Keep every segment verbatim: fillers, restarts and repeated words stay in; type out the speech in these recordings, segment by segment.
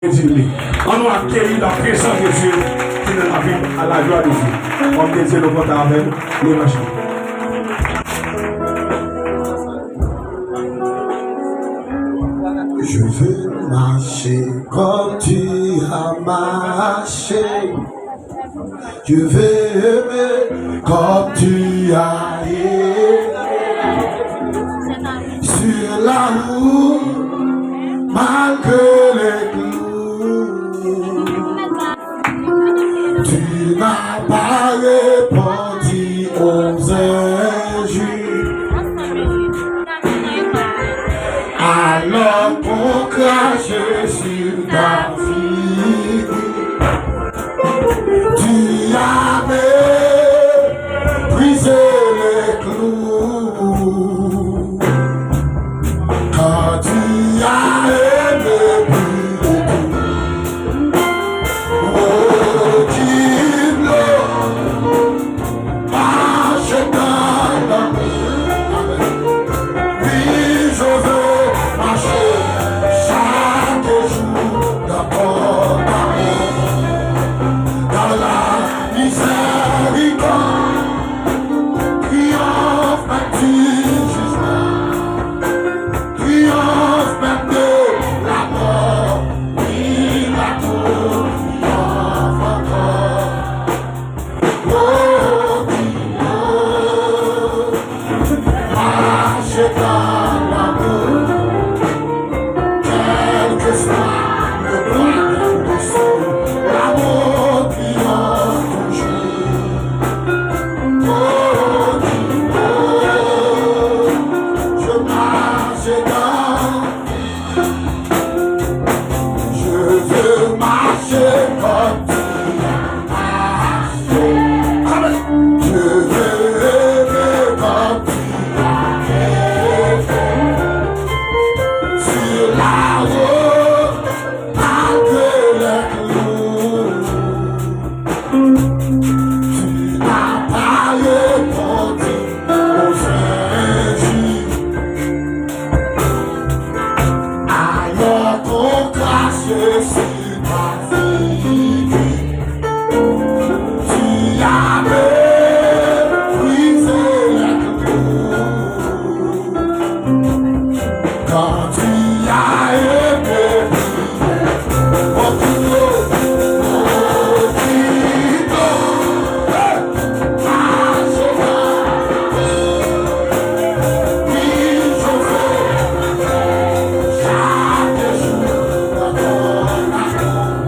Di li. Ann nou akeyi la prezans de Dye ki nan lavi nou, à la gloire de Dieu. Kòm ke Dye nou kontan avè nou, nou mache. Je veux marcher comme tu as marché. Je veux aimer comme tu as aimé. Sur la route, malgré les clous, tu n'as pas répondu aux injures. Alors qu'on crache sur ta figure, tu as méprisé les clous. Quand tu as aimé plus de tout, oh, tu pleures. Mache dans l'amour. Oui, je veux marcher chaque jour dans ton amour. Dans la miséricorde, triomphe même du jugement. Triomphe même de la mort. Oui, l'amour triomphe encore. Oh, oh, marche dans l'amour. Quel que soit le problème de ce, l'amour triomphe toujours. Oh, oh, je marche dans Je veux marcher comme tu as marché. Amen. Je veux aimer comme tu as aimé. Sur la route, malgré les clous. Tu n'as pas répondu aux injures. Alors qu'on crache sur ta figure, tu avais brisé les clous. Quand tu as aimé prier, oh, oh, oh, oh, hey, ah, Jéhovah, oui, je veux chaque jour dans ton amour.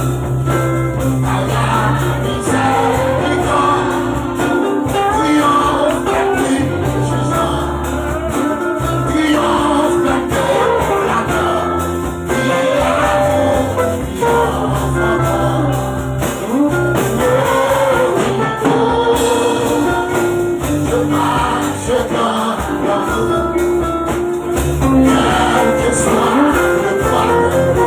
Triomphe, triomphe, triomphe.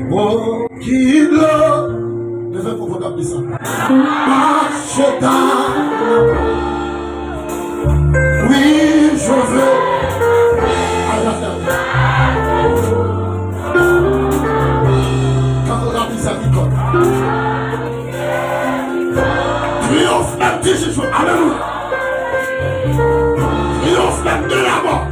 Bon, ki dlo. Leve konfòtab desann. Mache dans. Oui, je veux. Ay, ay, ay. Quand la miséricorde. Triomphe même du jugement. Alléluia. Triomphe même de la mort.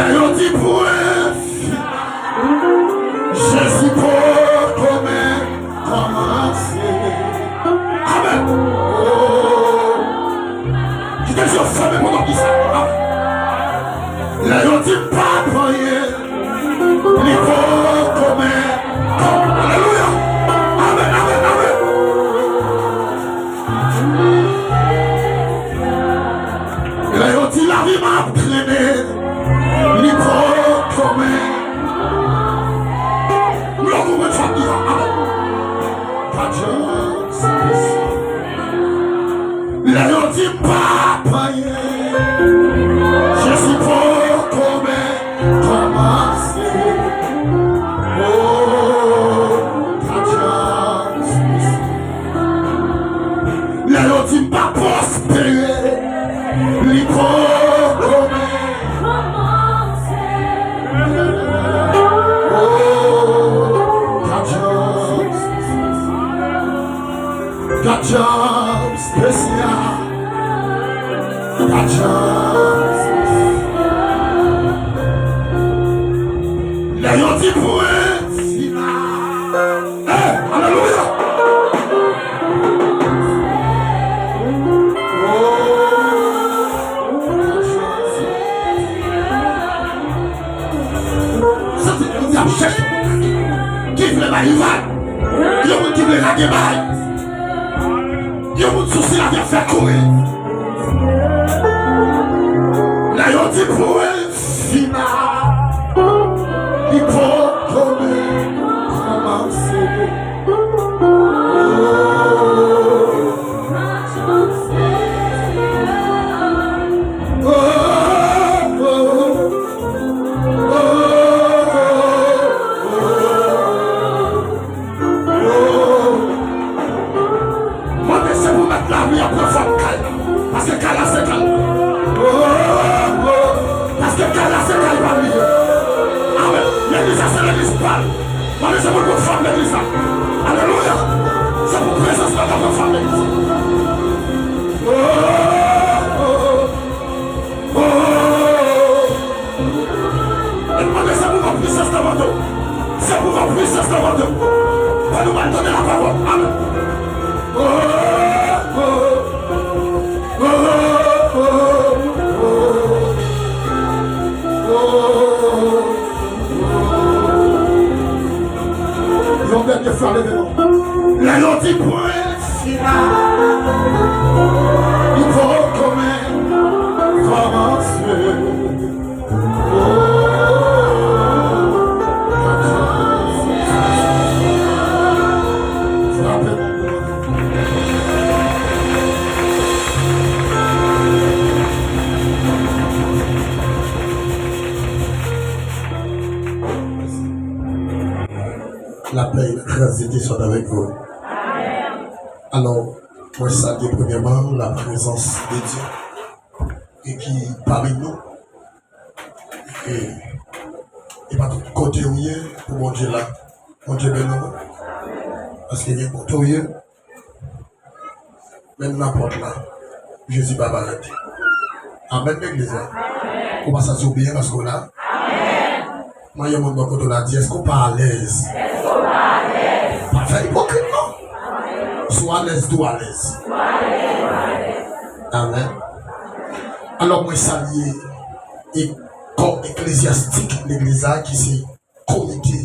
Lè yo di pwen final, Jezi poko menm kòmanse. Amèn. Oh. Kite je w fèmen pandan ki sa. Amèn. Lè yo di m pa p anyen, li poko menm kòmanse. Alelouya. Amèn, amèn, amèn. Lè yo di lavi m ap trennen, li poko menm. Lòt ou mèt fè di amèn. Ka Jezi. Lè yo di m pa p anyen, Jezi poko menm kòmanse. Oh, ka Jezi. Lè yo di m pa pwospere, li poko menm. Oh, ka Jezi. Ka Jezi spesyal. Ka Jezi. Lè yo di pwen final. Hey, alelouya! Oh, santi yon moun ki ap chèche, ki vle bay vag, yon moun ki vle lage bay, yon moun sousi lavi ap fè kouri. Lè yo di pwen final, li poko menm kòmanse. Oh, oh, oh, oh. Mande se pou mèt lavi a pran fòm kay la. Paske kay la se kay. Paske kay la se kay pa l li ye. Amèn. Legliz la se legliz pa l. Mande se pou l pran fòm legliz la. Alelouya. Se pou prezans la pran fòm legliz la. Oh, oh, oh. E mande se pou pwisans la monte. Se pou pwisans la monte. Fè nou mal tande lapawòl. Amèn. Oh, oh, oh. Yon dènye fwa, leve non. Lè yo di pwen final, li poko menm kòmanse. Lapè e la gras de Dye sot avèk nou. Alò, mwen salye premyèman laprezans de Dye e ki pami nou. E, e pa tout kote ou ye pou Bondye la. Bondye beni w. Paske gen kote ou ye, menm nan pòt la, Jezi pa parèt. Amèn, legliz la. Ou pa santi w byen paske w la? Mwen, yon moun bò kote w la, di, èske w pa alèz? Pa fè ipokrit, non. Si w alèz, di w alèz. Amèn. Alò, mwen salye e kò eklezyastik legliz la, ki se komite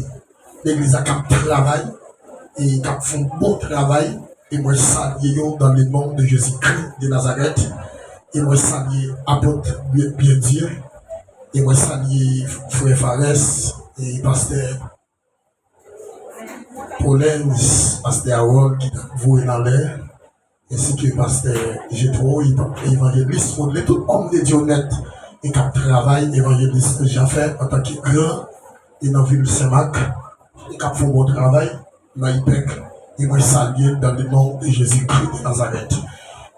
legliz la k ap travay e k ap fè yon bon travay. E mwen salye yo dans le nom de Jésus-Christ de Nazareth. E mwen salye apot Byen-, Byendiye. E mwen salye frè Fares e pastè Polens, pastè Harold ki t ap voye n anlè, ensi ke pastè Jetro, ev-, evanjelis Rodley, tout òm de Dye onèt e k ap travay, evanjelis Jean Fer antanke gran e nan vil Senmak, e k ap fè yon bon travay nan IPEC, e mwen salye l dans le nom de Jésus-Christ de Nazareth.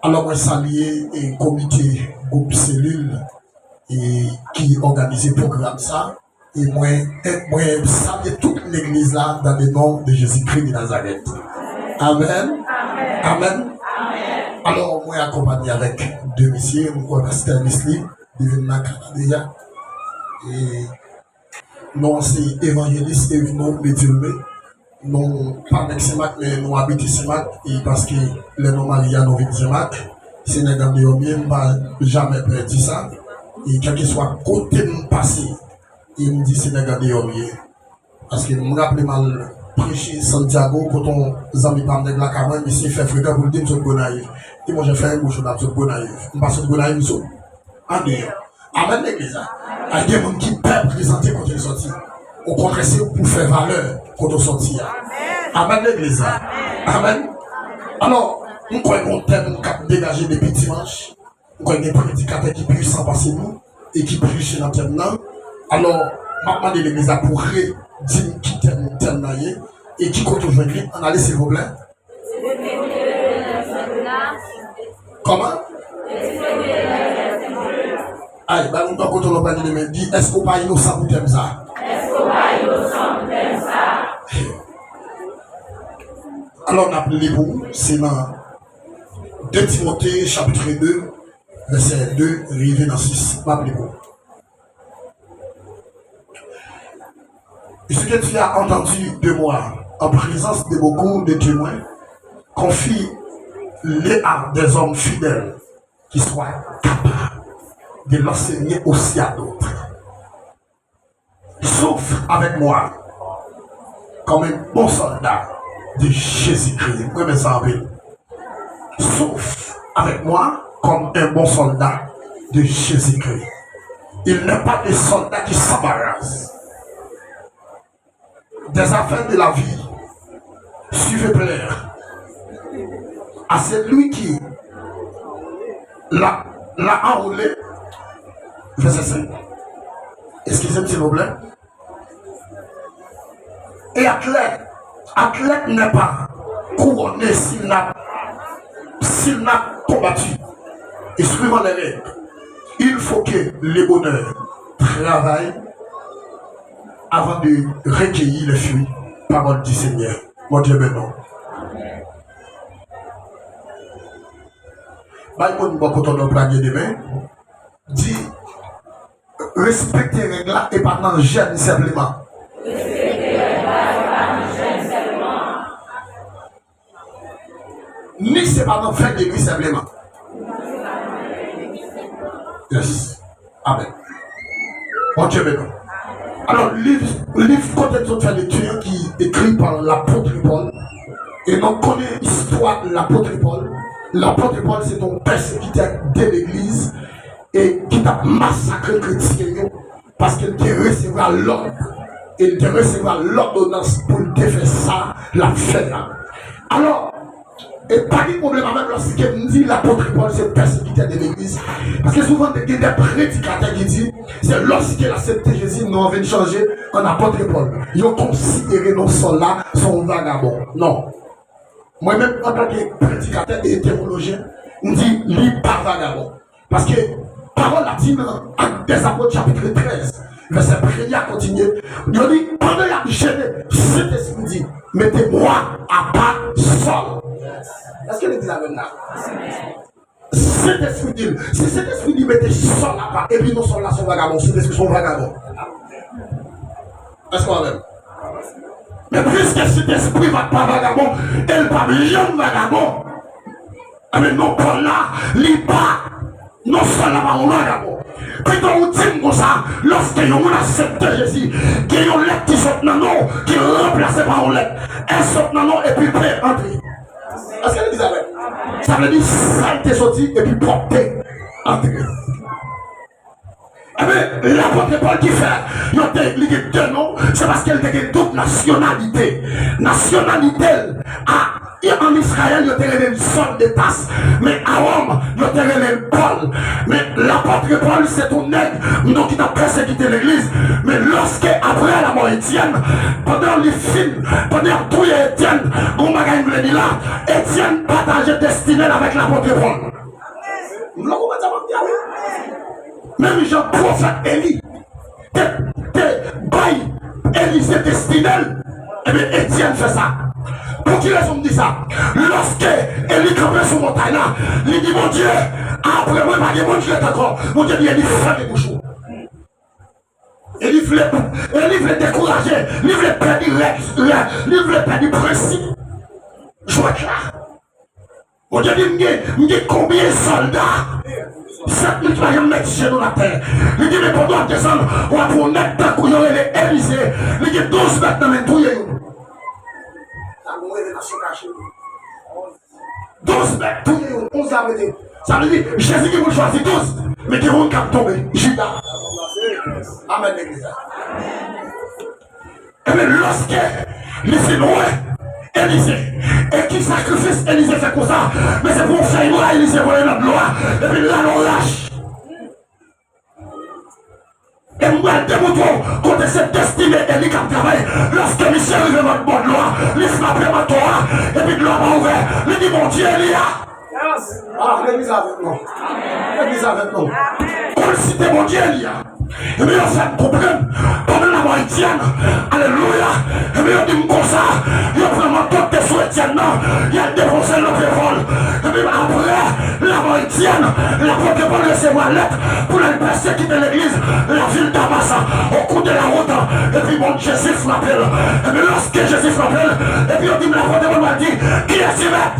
Alò, mwen salye e komite gwoup selil e ki òganize pwogram sa, e mwen, e mwen salye tout legliz la dans le nom de Jésus-Christ de Nazareth. Amèn. Amèn. Alò, mwen akonpanye avèk de mesye, mwen kwè pastè Leslie, li vin nan Kanada deja. E nou se evanjelis e nou medilme. Nou pa nèg Senmak, men nou abite Senmak. E paske lè nou marye a, nou vin Senmak. Se nèg andeyò m ye, m pa jamè pè di sa. E kèlkeswa kote m pase, e m di se nèg andeyò m ye. Paske m raple m al preche Santiago, kote yon zanmi pa m nèg lakay mwen, misye fè frekan pou l di m sot Gonayiv. Di, monchè, fè yon gwo cho n ap sot Gonayiv. M pa sot Gonayiv, m sot andeyò. Amèn, legliz la. Ay, gen moun ki pè prezante kote l sòti. Okontrè, se pou fè valè kote w sòti a. Amèn, legliz la. Amèn. Alò, m kwè gon tèm k ap degaje depi dimanch. M kwè gen predikatè ki pwisan pase nou e ki preche nan tèm nan. Alò, m ap mande legliz la pou redi m ki tèm tèm nan ye e ki kote w jwenn li. Ann ale, silvouplè. Kòman? Ay, ba moun bò kote w la, pa di men, di, èske w pa inosan pou tèm sa? Èske w pa inosan pou tèm sa? Alò, n ap li pou ou, se nan de Timote, chapit de, vèsè de, rive nan sis. M ap li pou ou. Et ce que tu as entendu de moi en présence de beaucoup de témoins, confie-le à des hommes fidèles qui soient capables de l'enseigner aussi à d'autres. Souffre avec moi comme un bon soldat de Jésus-Christ. Mwen renmen sa anpil. Souffre avec moi comme un bon soldat de Jésus-Christ. Il n'est pas de soldat qui s'embarrasse des affaires de la vie. Suivez plaire à celui qui l'a, l'a enrôlé. Vèsè senk. Eskize m, silvouplè. Et athlète, athlète n'est pas couronné s'il n'a, s'il n'a combattu. Et suivant les règles, il faut que le bonheur travaille avant de recueillir les fruits. Parole du Seigneur. Bondye beni w. Bay moun bò kote w la pou lage demen. Di, respekte règ la e pa nan jèn senpleman. Ni se pa nan fè de nwi senpleman. Yes. Amèn. Bondye beni w. Alò, liv, liv kote n sot fè lekti an ki ekri pa lapot Pòl. E nou konnen istwa lapot Pòl. Lapot Pòl se te yon pèsekitè de legliz e ki t ap masakre kretyen yo paske l te resevwa lòd e l te resevwa lòdonans pou l te fè sa l ap fè a. Alò, e pa gen pwoblèm avè m lòske m di lapot Pòl se pèsekitè de legliz. Paske souvan gen de predikatè ki di se lòske n aksepte Jezi nou vin chanje an apot Pòl. Yo konsidere nou Sòl la se yon vagabon. Non. Mwen menm, antanke predikatè e tewolojyen, m di li pa vagabon. Paske pawòl la di nan Actes des Apôtres, chapit trèz, vèsè premye a kontinye, yo di, pandan y ap jene, Sentespri di, mettez-moi à part Saul. Èske legliz avè m la? Sentespri di l. Si Sentespri di mete Sòl apa, epi non Sòl la se yon vagabon, Sentespri se yon vagabon. Èske w avè m? Men piske Sentespri pa, pa vagabon, e l p ap janm vagabon. Ebyen, non Pòl la, li pa, non Sòl la pa yon vagabon. Pito ou di m konsa, lòske yon moun aksepte Jezi, gen yon lèt ki sot nan non w, ki ranplase pa yon lèt. S sot nan non w epi P antre. Èske legliz avè m? Sa vle di, sa l te soti epi pwòpte antre. Ebyen, lapot Pòl ki fè, yo te, li gen de non, se paske l te gen doub nasyonalite. Nasyonalite l, a, ann Izrayèl, yo te rele l Sòl de Tas, men a Wòm, yo te rele l Pòl. Men lapot Pòl, se t on nèg, non ki t ap pèsekite legliz, men lòske, apre lanmò Etyèn, pandan li fin, pandan y ap touye Etyèn, gon bagay m vle di la, Etyèn pataje destine l avèk lapot Pòl. M lòk ou pa t ap ap di a wi. Menm jan pwofèt Eli te, te bay Elize destine l, ebyen, Etyèn fè sa. Pou ki rezon m di sa? Lòske Eli kanpe sou montay la, li di Bondye, apre mwen, pa gen moun ki ret ankò. Bondye di Eli, fèmen bouch ou. E li vle, e li vle dekouraje, li vle pèdi règ, règ, li vle pèdi prensip jwèt la. Bondye di, "M gen, m gen konbyen sòlda? Sèt mil ki pa janm met je nou atè." Li di, "Men pandan w ap desann, w ap wè yon nèg tankou yo rele Elize. Li gen douz bèt nan men l, touye youn." Sa gon revelasyon kache. Douz bèt, touye youn, onz la rete. Sa vle di, Jezi gen pou l chwazi douz, men gen youn k ap tonbe, Jida. Amèn, legliz la. Ebyen, lòske li fin wè Elize, e ki sakrifis Elize fè konsa, men se pou yon fèy bwa Elize voye nan dlo a, epi l rale yon rach. E m pral demontre w kote se destine Eli k ap travay. Lòske misye rive bò dlo a, li frape manto a, epi dlo a pa ouvè. Li di, "Bondye Eli a." Ah, legliz avèk nou. Legliz avèk nou. Kou l site Bondye Eli a. Ebyen, yo fè m konprann, pandan lanmò Etyèn, alelouya, ebyen, yo di m konsa, yo pran manto k te sou Etyèn nan, y al depoze l nan pye pòl. Ebyen, apre lanmò Etyèn, lapot Pòl resevwa lèt pou l al pèsekite legliz lavil Damas, au cours de la route, epi bon, Jezi frape l. Ebyen, lòske Jezi frape l, epi yo di m, lapot Pòl di, "Kiyès ki mèt?"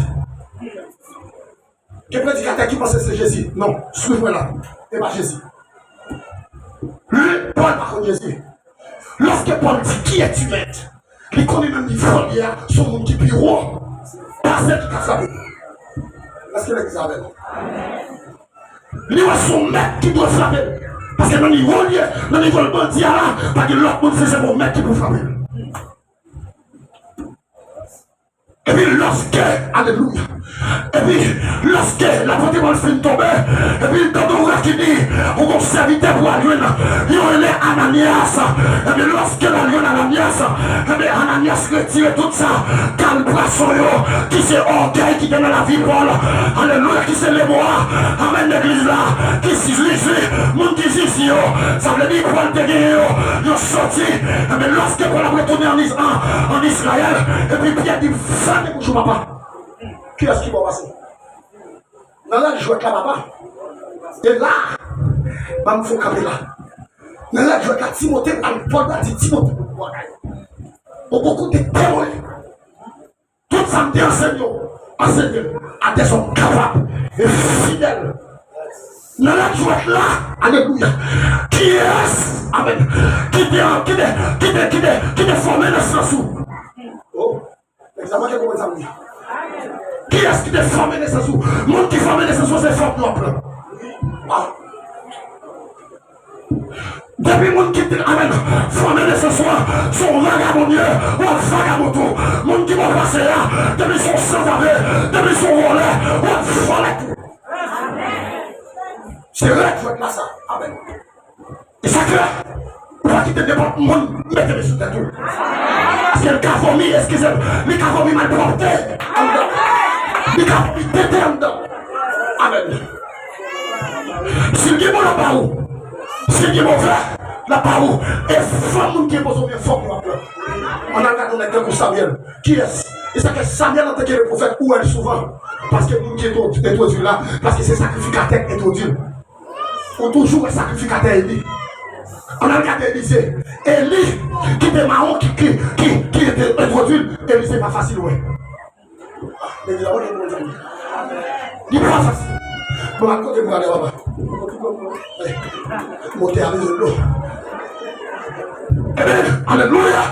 Gen predikatè ki panse se Jezi. Non, swiv mwen la. E pa Jezi. Li, Pòl pa konn Jezi. Lòske Pòl di, "Qui es-tu, Maître?" Li konnen nan nivo l ye a, se yon moun ki pi wo pase ki ka frape. Èske legliz avè nou? Li wè se yon mèt ki dwe frape l. Paske nan nivo l ye, nan nivo l bandi a la, pa gen lòt moun si se pa yon mèt ki pou frape l. Epi lòske, alelouya, epi lòske lapot Pòl fin tonbe, epi l tande yon vwa ki di, "Ou gon sèvitè pou al jwenn, yo rele Ananyas." Epi lòske l al jwenn Ananyas, epi Ananyas retire tout sa, kal pwason yo, ki se ògèy ki te nan lavi Pòl, alelouya, ki se lemwa, amèn, legliz la, ki zizi, moun ki zizi yo, sa vle di Pòl te genyen yo, yo soti. Epi lòske Pòl ap retounen an Is-, an, an Izrayèl, epi Pyè di, "Fèmen bouch ou, papa." Kiyès ki ba w pase? Nan règ jwèt la, papa. E la, ban m fè w kanpe la. Nan règ jwèt la, Timote, al Pòl la di Timote, ou poko koute temwen. Tout sa m te anseye w, anseye l a des hommes capables et fidèles. Nan règ jwèt la, alelouya. Kiyès, amèn, ki te, ki te, ki te, ki te, ki te fòme nesans ou? Oh. Sa manke konprann sa m di. Kiyès ki te fòme nesans ou? Moun ki fòme nesans ou se fanm yo ap pran. Ah. Depi moun ki te, amèn, fòme nesans ou an, se yon vagabon li ye, w ap vagabon tou. Moun ki ba w pase a, depi se yon sanzave, depi se yon vòlè, w ap vòlè tou. Se règ jwèt la sa. Amèn. E sa k fè, pa kite nenpòt moun mete men sou tèt ou. Paske l ka vomi, eskize m, li ka vomi malpwòpte anndan. Li ka vomi tete anndan. Amèn. Si l gen bon, l ap ba ou. Si l gen move, l ap ba ou. E fanm moun ki enpoze w byen fòk yo ap pran. Ann al gade yon nèg tankou Samyèl. Kiyès? E sa k fè Samyèl an tanke le pwofèt, ou wè l souvan. Paske moun ki entwo-, entwodui la, paske se sakrifikatè k entwodui l. Ou toujou wè sakrifikatè Eli. Ann al gade Elize. Eli, ki te mawon, ki, ki, ki, ki te entwodui l, Elize pa fasil wè. Li pa fasil. Bon, al kote pou ale, papa. Montè a bezwen dlo. Ebyen, alelouya.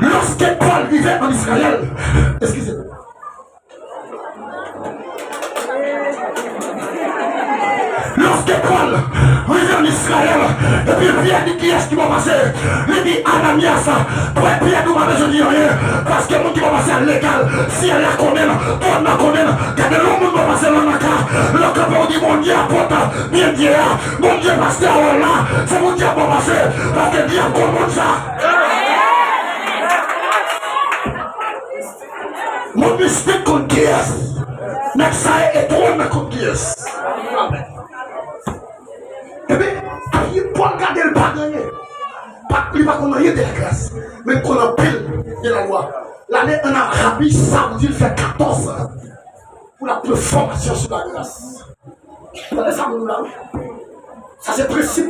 Lòske Pòl rive an Izrayèl, eskize m. Lòske Pòl rive an Izrayèl, epi Pyè di, "Kiyès ki ba w pase?" Li di, "Ananyas." Frè Pyè di, "Ou pa bezwen di anyen, paske moun ki ba w pase a legal, syèl la konnen l, twòn nan konnen l." Gade lè yon moun ba w pase nan ka, lè w kanpe w di, "Bondye apot Byen Dye a, Bondye pastè Awòl la, se pou dyab ba w pase, paske dyab konn moun sa." Moun mistik konn kiyès. Nèg sa e etwon nan konn kiyès. Epi, Pòl gade l pa gen anyen. Pa, li pa konn anyen de lagras. Men l konn anpil de lalwa. L ale ann Arabi Sawoudit, l fè katòz an pou l ap pran fòmasyon sou lagras. Tande sa m di w la, wi. Sa se prensip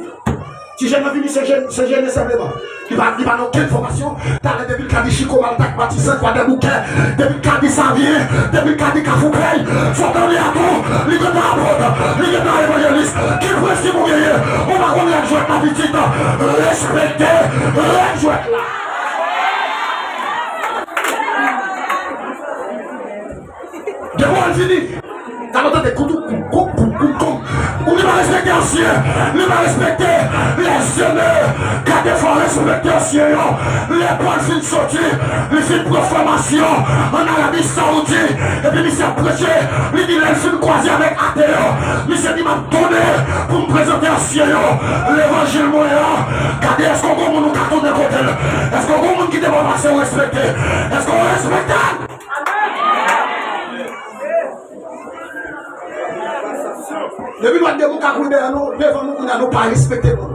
Ti jèn nan vini, se jèn, se jèn senpleman. Li pa, li pa nan okenn fòmasyon. Talè depi l ka di Chiko, Maltak, Matisan, Kwadèboukè, depi l ka di Savyen, depi l ka di Kafou Pèy, fò tande a tou, li gentan apot, li gentan evanjelis. Ki prensip ou genyen? Ou pa konn règ jwèt la, pitit? Respekte règ jwèt la. Depi w al vini, ta nou tande kout, kout, kout, kout, kout, kout. Ou li pa respekte ansyen, li pa respekte lèzene. Gade, fò respekte ansyen yo. Lè Pòl fin soti, li fin pran fòmasyon ann Arabi Sawoudi, epi misye ap preche, li di lè l fin kwaze avèk ate yo, misye di, "M ap tounen pou m prezante ansyen yo levanjil mwen an." Gade, èske w gon moun ou ka tounen kote l? Èske w gon moun ki te bò pase w respekte? Èske w respekte l? Depi nou ap debout ka kouri dèyè nou, devan nou kounye a, nou pa respekte moun.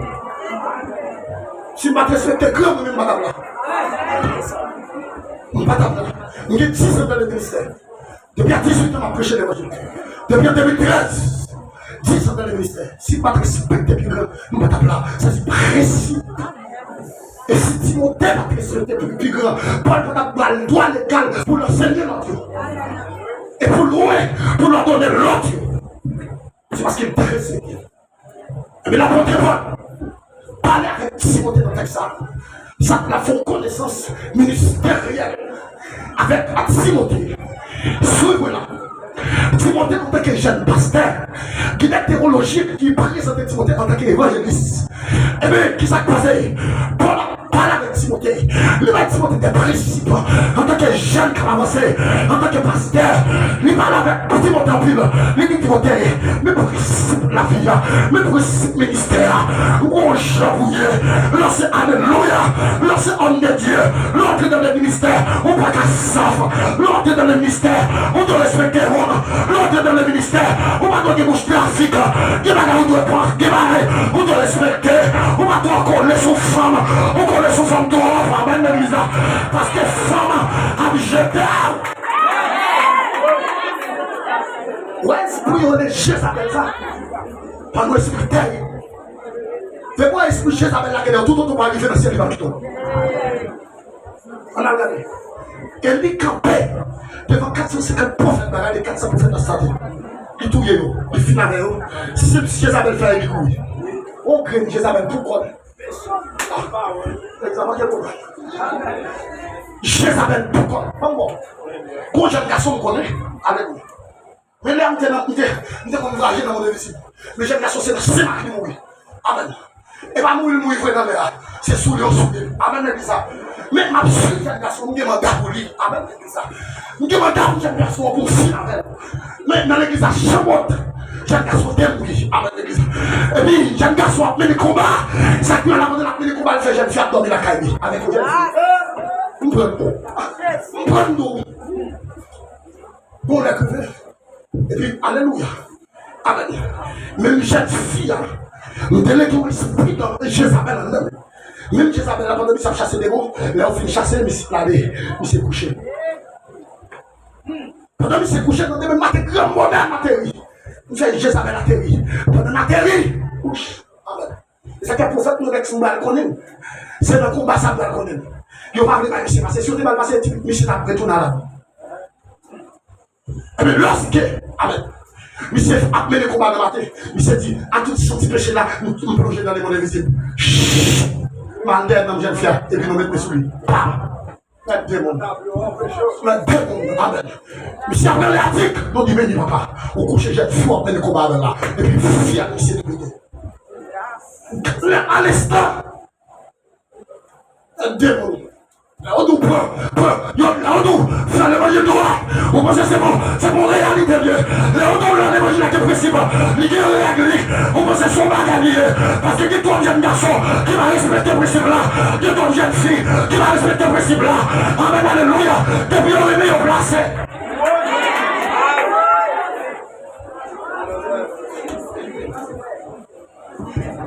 Si m pa t respekte granmoun, m pa t ap la. M pa t ap la. M gen diz an nan le ministè. Depi a dizuit an, m ap preche levanjil. Depi an de mil trèz, diz an nan le ministè. Si m pa t respekte pi gran, m pa t ap la. Sa se prensip. E si Timote pa t respekte pi, pi gran, Pòl pa t ap ba l dwa legal pou l ansenye lòt yo. E pou l, wi, pou l òdone lòt yo. Se paske l te respekte. Ebyen, lapot Pòl pale avèk Timote nan tèks sa a. Sa k ap fè yon konesans ministeryèl avèk Timote. Swiv mwen la. Timote antanke jèn pastè, gen de tewoloji ki prezante Timote antanke evanjelis. Ebyen, kisa k pase? Pòl ap pale avèk Timote. Li bay Timote de prensip antanke jèn k ap avanse, antanke pastè. Li pale avèk Timote anpil. Li di Timote, men prensip lavi a, men prensip ministè a. Ou gon jan pou ye. Lè w se alelouya, lè w se òm de Dye, lè w antre nan le ministè, ou pa ka sòf. Lè w antre nan le ministè, ou dwe respekte moun. Lè w antre nan le ministè, ou pa dwe gen bouch trafik. Gen bagay ou dwe pran, gen bagay ou dwe respekte. Ou pa dwe kole sou fanm. Ou kole sou fanm twòp. Amèn, legliz la. Paske fanm ap jete w. Wè espri yo le Jezabèl sa. Pa nou respekte. Fè bwè espri Jezabèl la genlè tout otan w pa rive nan syèl li p ap kite w. Ann al gade. E li kanpe devan kat san senkant pwofèt, bagay de kat san pwofèt nan state. Li touye yo, li fin avè yo. Si se Jezabèl fè li kouri. On grenn Jezabèl pou kò l. Ah, egzanp, manke pwoblèm. Jezabèl pou kò l. Ban m bon. Gon jèn gason m konnen. Alelouya. Men lè m te nan, m te, m te konn vwayaje nan mond envizib. Men jèn gason se nan senmak li mouri. Amèn. E pa mouri l mouri vre nan lè a. Se soule yo soule l. Amèn, legliz la. Men m ap swiv jèn gason, m gen manda pou li. Amèn, legliz la. M gen manda pou jèn gason an pou m fin avè l. Men nan legliz la, chanm wont, jèn gason te mouri. Amèn, legliz la. Epi, jèn gason ap mennen konba. Sa k pi mal la, pandan l ap mennen konba, l fè jèn fi ap dòmi lakay li. Avèk yon jèn fi. M pran do. M pran do. Bon, lè k rive. Epi, alelouya. Amèn. Menm jèn fi a, m te lage yon espri de Jezabèl anndan l. Menm Jezabèl la, pandan misye ap chase demon, lè yo fin chase, misye lave, misye kouche. Pandan misye kouche, nan demen maten, gran bonè m ateri. M fè Jezabèl ateri. Pandan m ateri, wouch. Amèn. E sa k fè pwofèt nou, nèg, si nou pral konnen l, se nan konba sa nou pral konnen l. Yo pa vle bay misye pase. Si yo te ba l pase, ti, misye t ap retounen a lavi. Ebyen, lòske, amèn, misye ap mennen konba nan maten, misye di, a tout santi peche la, m, m plonje nan lemonn envizib. M al dèyè nanm jèn fi a, epi nou met men sou li. Pam! Mèt de moun. Mèt de moun. Amèn. Misye ap rele adik. Nou di, beni papa. Ou kouche jèn fi w ap mennen konba avè l la. Epi fi a misye te pete. Lè a lenstan. Mèt de moun. Lè yo di w pran, pran. Yo, lè yo di w fè levanjil dwat. Ou panse se bon, se bon reyalite l ye. Lè yo di w levanjil la gen prensip, li gen règ li. Ou panse se yon bagay li ye. Paske gen twòp jèn gason ki pa respekte prensip la. Gen twòp jèn fi ki pa respekte prensip la. Amèn, alelouya. Depi yo renmen, yo plase.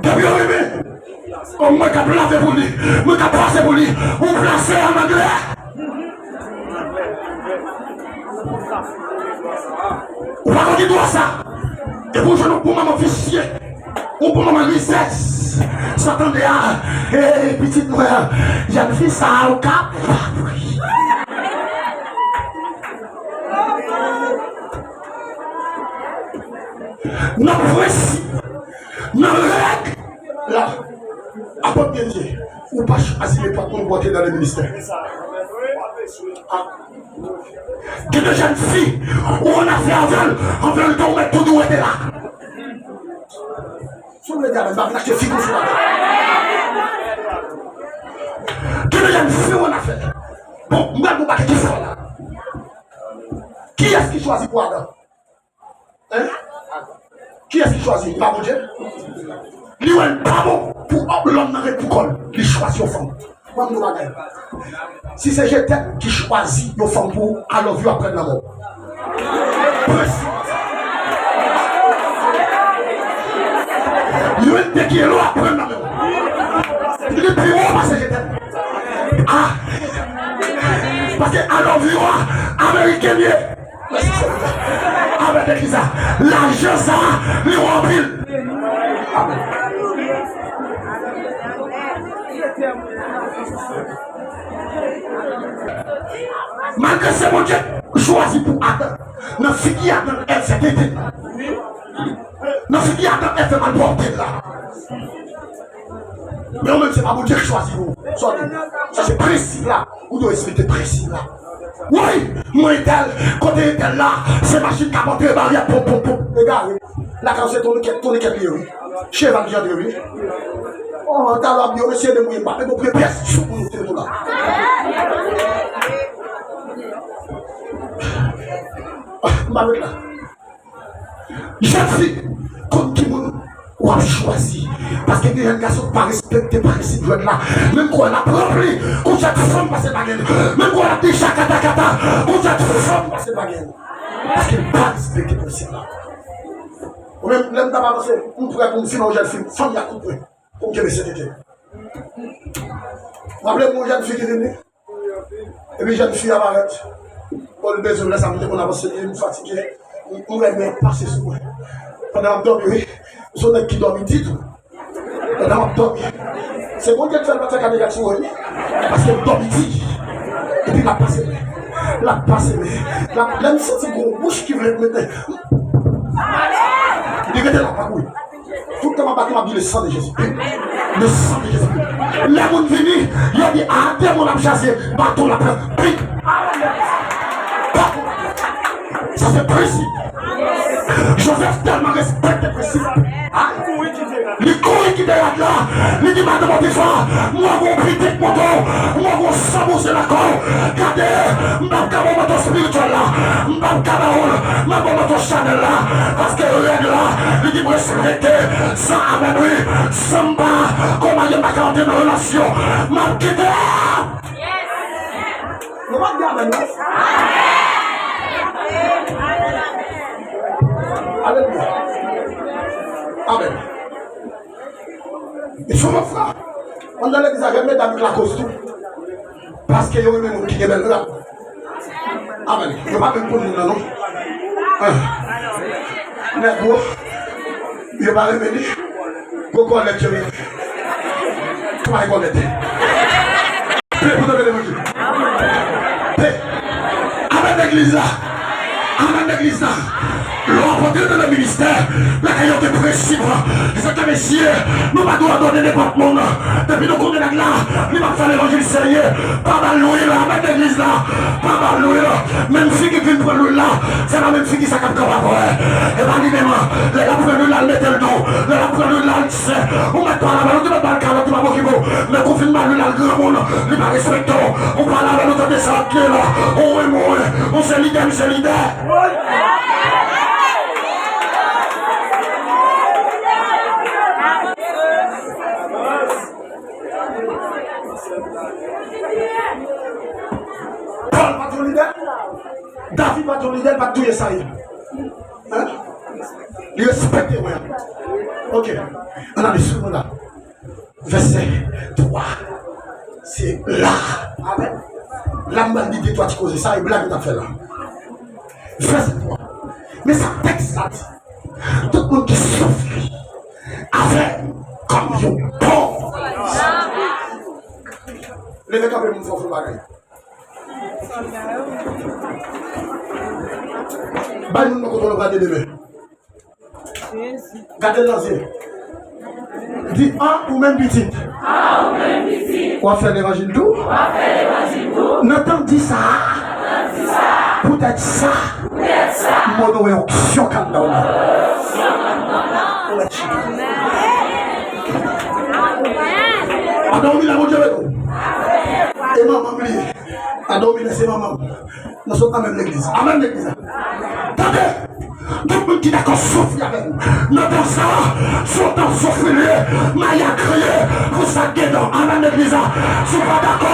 Depi yo renmen, kòm mwen k ap lave pou li, mwen k ap pase pou li, ou plase an anglè. Ou pa konn ki dwa sa. Epi ou jwenn yon bon manman visye. Ou bon manman rizèz. Sa tande a, hey, pitit mwen, jèn fi sa a, ou ka. Nan prensip, nan règ la, apot Byen di, ou pa chwazi nenpòt moun pou antre nan le ministè. Gen de jèn fi, ou annafè avè l, an verite, ou mèt tou di w rete la. Si w vle di amèn, m ap achte figi w sou la. Gen de jèn fi, ou annafè. Bon, m pral di w bagay ki fò la. Kiyès ki chwazi pou Adan? Hein? Kiyès ki chwazi? Pa Bondye? Li wè l pa bon pou lòm nan ret pou kò l. Li chwazi yon fanm. Mwen m di w bagay. Si se je t'aime ki chwazi yon fanm pou ou, I love you ap pran nan men w. Prensip. Yo te ki lo ap pran nan men w. Li pi wo pase je t'aime. Ah! Paske I love you a, ameriken ye. Amèn, legliz la. Lajan sa, li wè anpil. Amèn. Malgre se Bondye chwazi pou Adan, nan figi Adan, Èv fè tenten. Nan figi Adan, Èv fè malpwòpte la. Men ou menm, se pa Bondye ki chwazi ou. Sa se prensip la. Ou dwe respekte prensip la. Woy, mwen entèl, kote entèl la, se machin k ap antre baryè, pop, pop, pop. Egare. Lakay se tounen kèt, tounen kèt li ye, wi. Cheval ki antre, wi. Oh, talè ap di yo, mesye, demouye, m pa pe bon premye pyès sou pou nou te tou la. Ah, m pa met la. Jèn fi, konn ki moun w ap chwazi. Paske gen jèn gason pa respekte prensip jwèt la. Menm kò l ap ranpli, kou jèt fanm pase bagay. Menm kò l ap di chakatakata, kou jèt fanm pase bagay. Paske l pa respekte prensip la. Ou menm, lè m t ap avanse, m prè pou m fin yon jèn fi, fanm y ap koupe. Pou m kenbe sentete. M raple m yon jèn fi ki vin li. Epi jèn fi a parèt. Bon, li bezwen lè sa m te konn avanse, li di m fatige. M renmen pase sou mwen. Pandan m ap dòmi, wi. M se yon nèg ki dòmi di tou. Pandan m ap dòmi. Se Bondye k fè l pa t fè kadejak sou mwen, wi. Paske m dòmi di. Epi l ap pase men. L ap pase men. L ap, lè m santi gon bouch ki vle mete. Li rete la, pa kouri. Tout tan m ap bati, m ap di, le sang de Jésus. Le sang de Jésus. Lè moun vini, yo di, a, demon ap chache, baton la pran. Pik. Baton la pran. Sa se prensip. Joseph tèlman respekte prensip. A, li kouri kite rad la. Li di madan Potifa, m wè gon pitit moto, m wè gon san bouje nan kò w. Gade, m p ap ka ba w manto espirityèl la. M p ap ka ba w l. M ap ba w manto chanèl la. Paske règ la, li di m respekte. San amèn, wi. San m pa, kòman yo pa ka antre nan relasyon. M ap kite. Nou pa di amèn, non? Alelouya. Amèn. E sou mwen, frè. Anndan legliz la, gen medam ki lakòz tou. Paske yo renmen moun ki gen bèl rad. Amèn. Yo pa menm konn moun nan, non. Ah. Nèg wo, yo pa renmen li. Gwo kòlèt yo renmen. Tway kòlèt. Pe pou tande levanjil. Pe. Amèn legliz la. Amèn legliz la. Lè w ap antre nan ministè, bagay yo gen prensip. Sa k fè mesye, nou pa dwe adore nenpòt moun. Depi nou konnen nèg la, li p ap fè levanjil serye, pa ba l lwil, amèn legliz la. Pa ba l lwil. Menm fi ki vin pran lwil la, se pa menm fi ki sa k ap kanpe apre. E pa li menm, lè l ap pran lwil la, l mete l dou. Lè l ap pran lwil la, l di se, ou mèt pale avè l, ou te mèt ba l kalòt, li p ap okipe w. Men kou fin ba l lwil la, l granmoun, li pa respekte w. Ou pale avè l, ou tande sa l ap di la. Ou renmen w, ou se lidè, m se lidè. Pòl pa t yon lidè? David pa t yon lidè, li pa t touye Sayil. Hein? Li respekte mwen. Ok. Ann ale sou mwen la. Vèsè twa. Se la. Amèn. La m pral di de twa ti koze. Sa e blag m t ap fè la. Vèsè twa. Men sa tèks la di. Tout moun ki soufri, avè kòm yon bon. Leve kanpe, moun, fò fè bagay. Bay moun nan kote w pral demen. Gade l nan zye. Di, an, ou menm pitit. W ap fè levanjil tou? Nan tan di sa a, poutèt sa, m onore onksyon k anndan w lan. Adan w vin la, Bondye beni w. E manman m li ye. Adan w vin la, se manman m. Nou sot nan menm legliz. Amèn, legliz la. Tande! Tout moun ki dakò soufri avè m nan tan sa a, se yon tan soufri li ye, maya kriye pou sa k gen dan. Amèn, legliz la. Si w pa dakò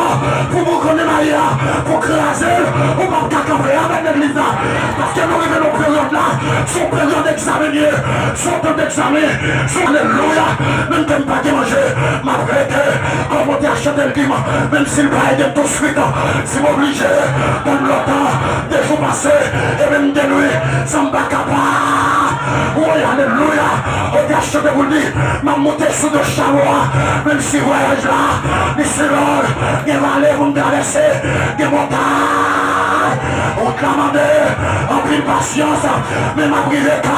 pou boukannen mayi a, pou kraze l, ou p ap ka kanpe. Amèn, legliz la. Paske nou rive nan peryòd la, se yon peryòd egzamen li ye, se yon tan egzamen. Alelouya! Menm ke m pa gen manje, m ap rete. Kòm w te ap chante l di m, menm si l pa ede m touswit, si m oblije tann lontan, de jou pase, ebyen m de nwi, san m pa kapab. Woy, alelouya! Ou te ap chante pou l di, m ap monte sou do chamo a, menm si vwayaj la, li si long, gen vale pou m travèse, gen montay. Wout la mande anpil pasyans, men m ap rive ka.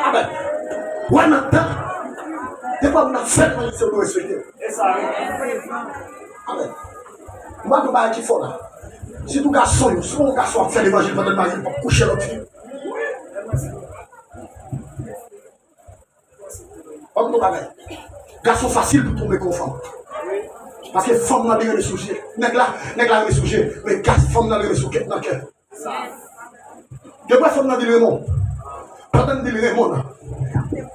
Amèn. Wè nan tan, defwa moun ap fè l, se pou respekte. Amèn. M pa di yon bagay ki fò la. Sitou gason yo, si yon gason ap fè levanjil pandan l marye, l p ap kouche lòt fi. Ban m di w bagay. Gason fasil pou tonbe kon fanm. Paske fanm nan li renmen sou je. Nèg la, nèg la renmen sou je. Men gas fanm nan li renmen sou kè, nan kè. Depi fanm nan di l renmen w, pandan l di l renmen w nan,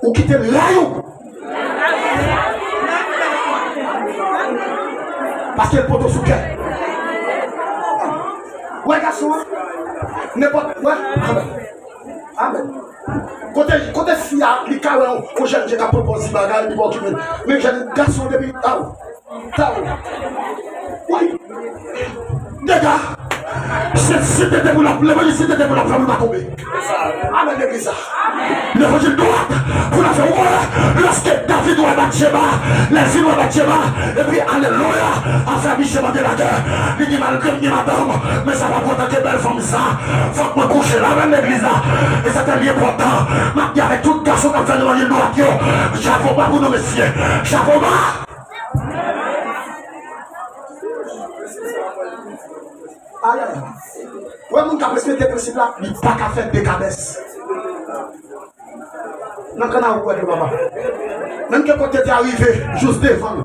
ou kite l rayi w. Paske l pote w sou kè. Wè gason an. Nenpòt, wè. Amèn. Amèn. Kote, kote fi a, li ka wè yon, yon jèn, jèn k ap pran pòz li bagay, li pa okipe l. Men jèn gason depi, aw, taw. Wi. Dega. Se, si te te pou l ap, levanjil si te te pou l ap fè, li pa tonbe. Amèn, legliz la. Levanjil dwat pou l ap fè, ou konnen, lòske David wè Batcheba, lè l fin wè Batcheba, epi alelouya, afè misye mande lagè. Li di, malgre m gen madanm, men sa p ap kontan ke bèl fanm sa. Fòk mwen kouche l, amèn, legliz la. E sa te li enpòtan. M ap di avèk tout gason k ap fè levanjil dwat yo, chapo ba pou nou, mesye. Chapo ba. Ayayay. Wè moun k ap respekte prensip la, li pa ka fè dekadès. Nan kannawou w wè de papa. Menm ke kote te arive, jous devan l.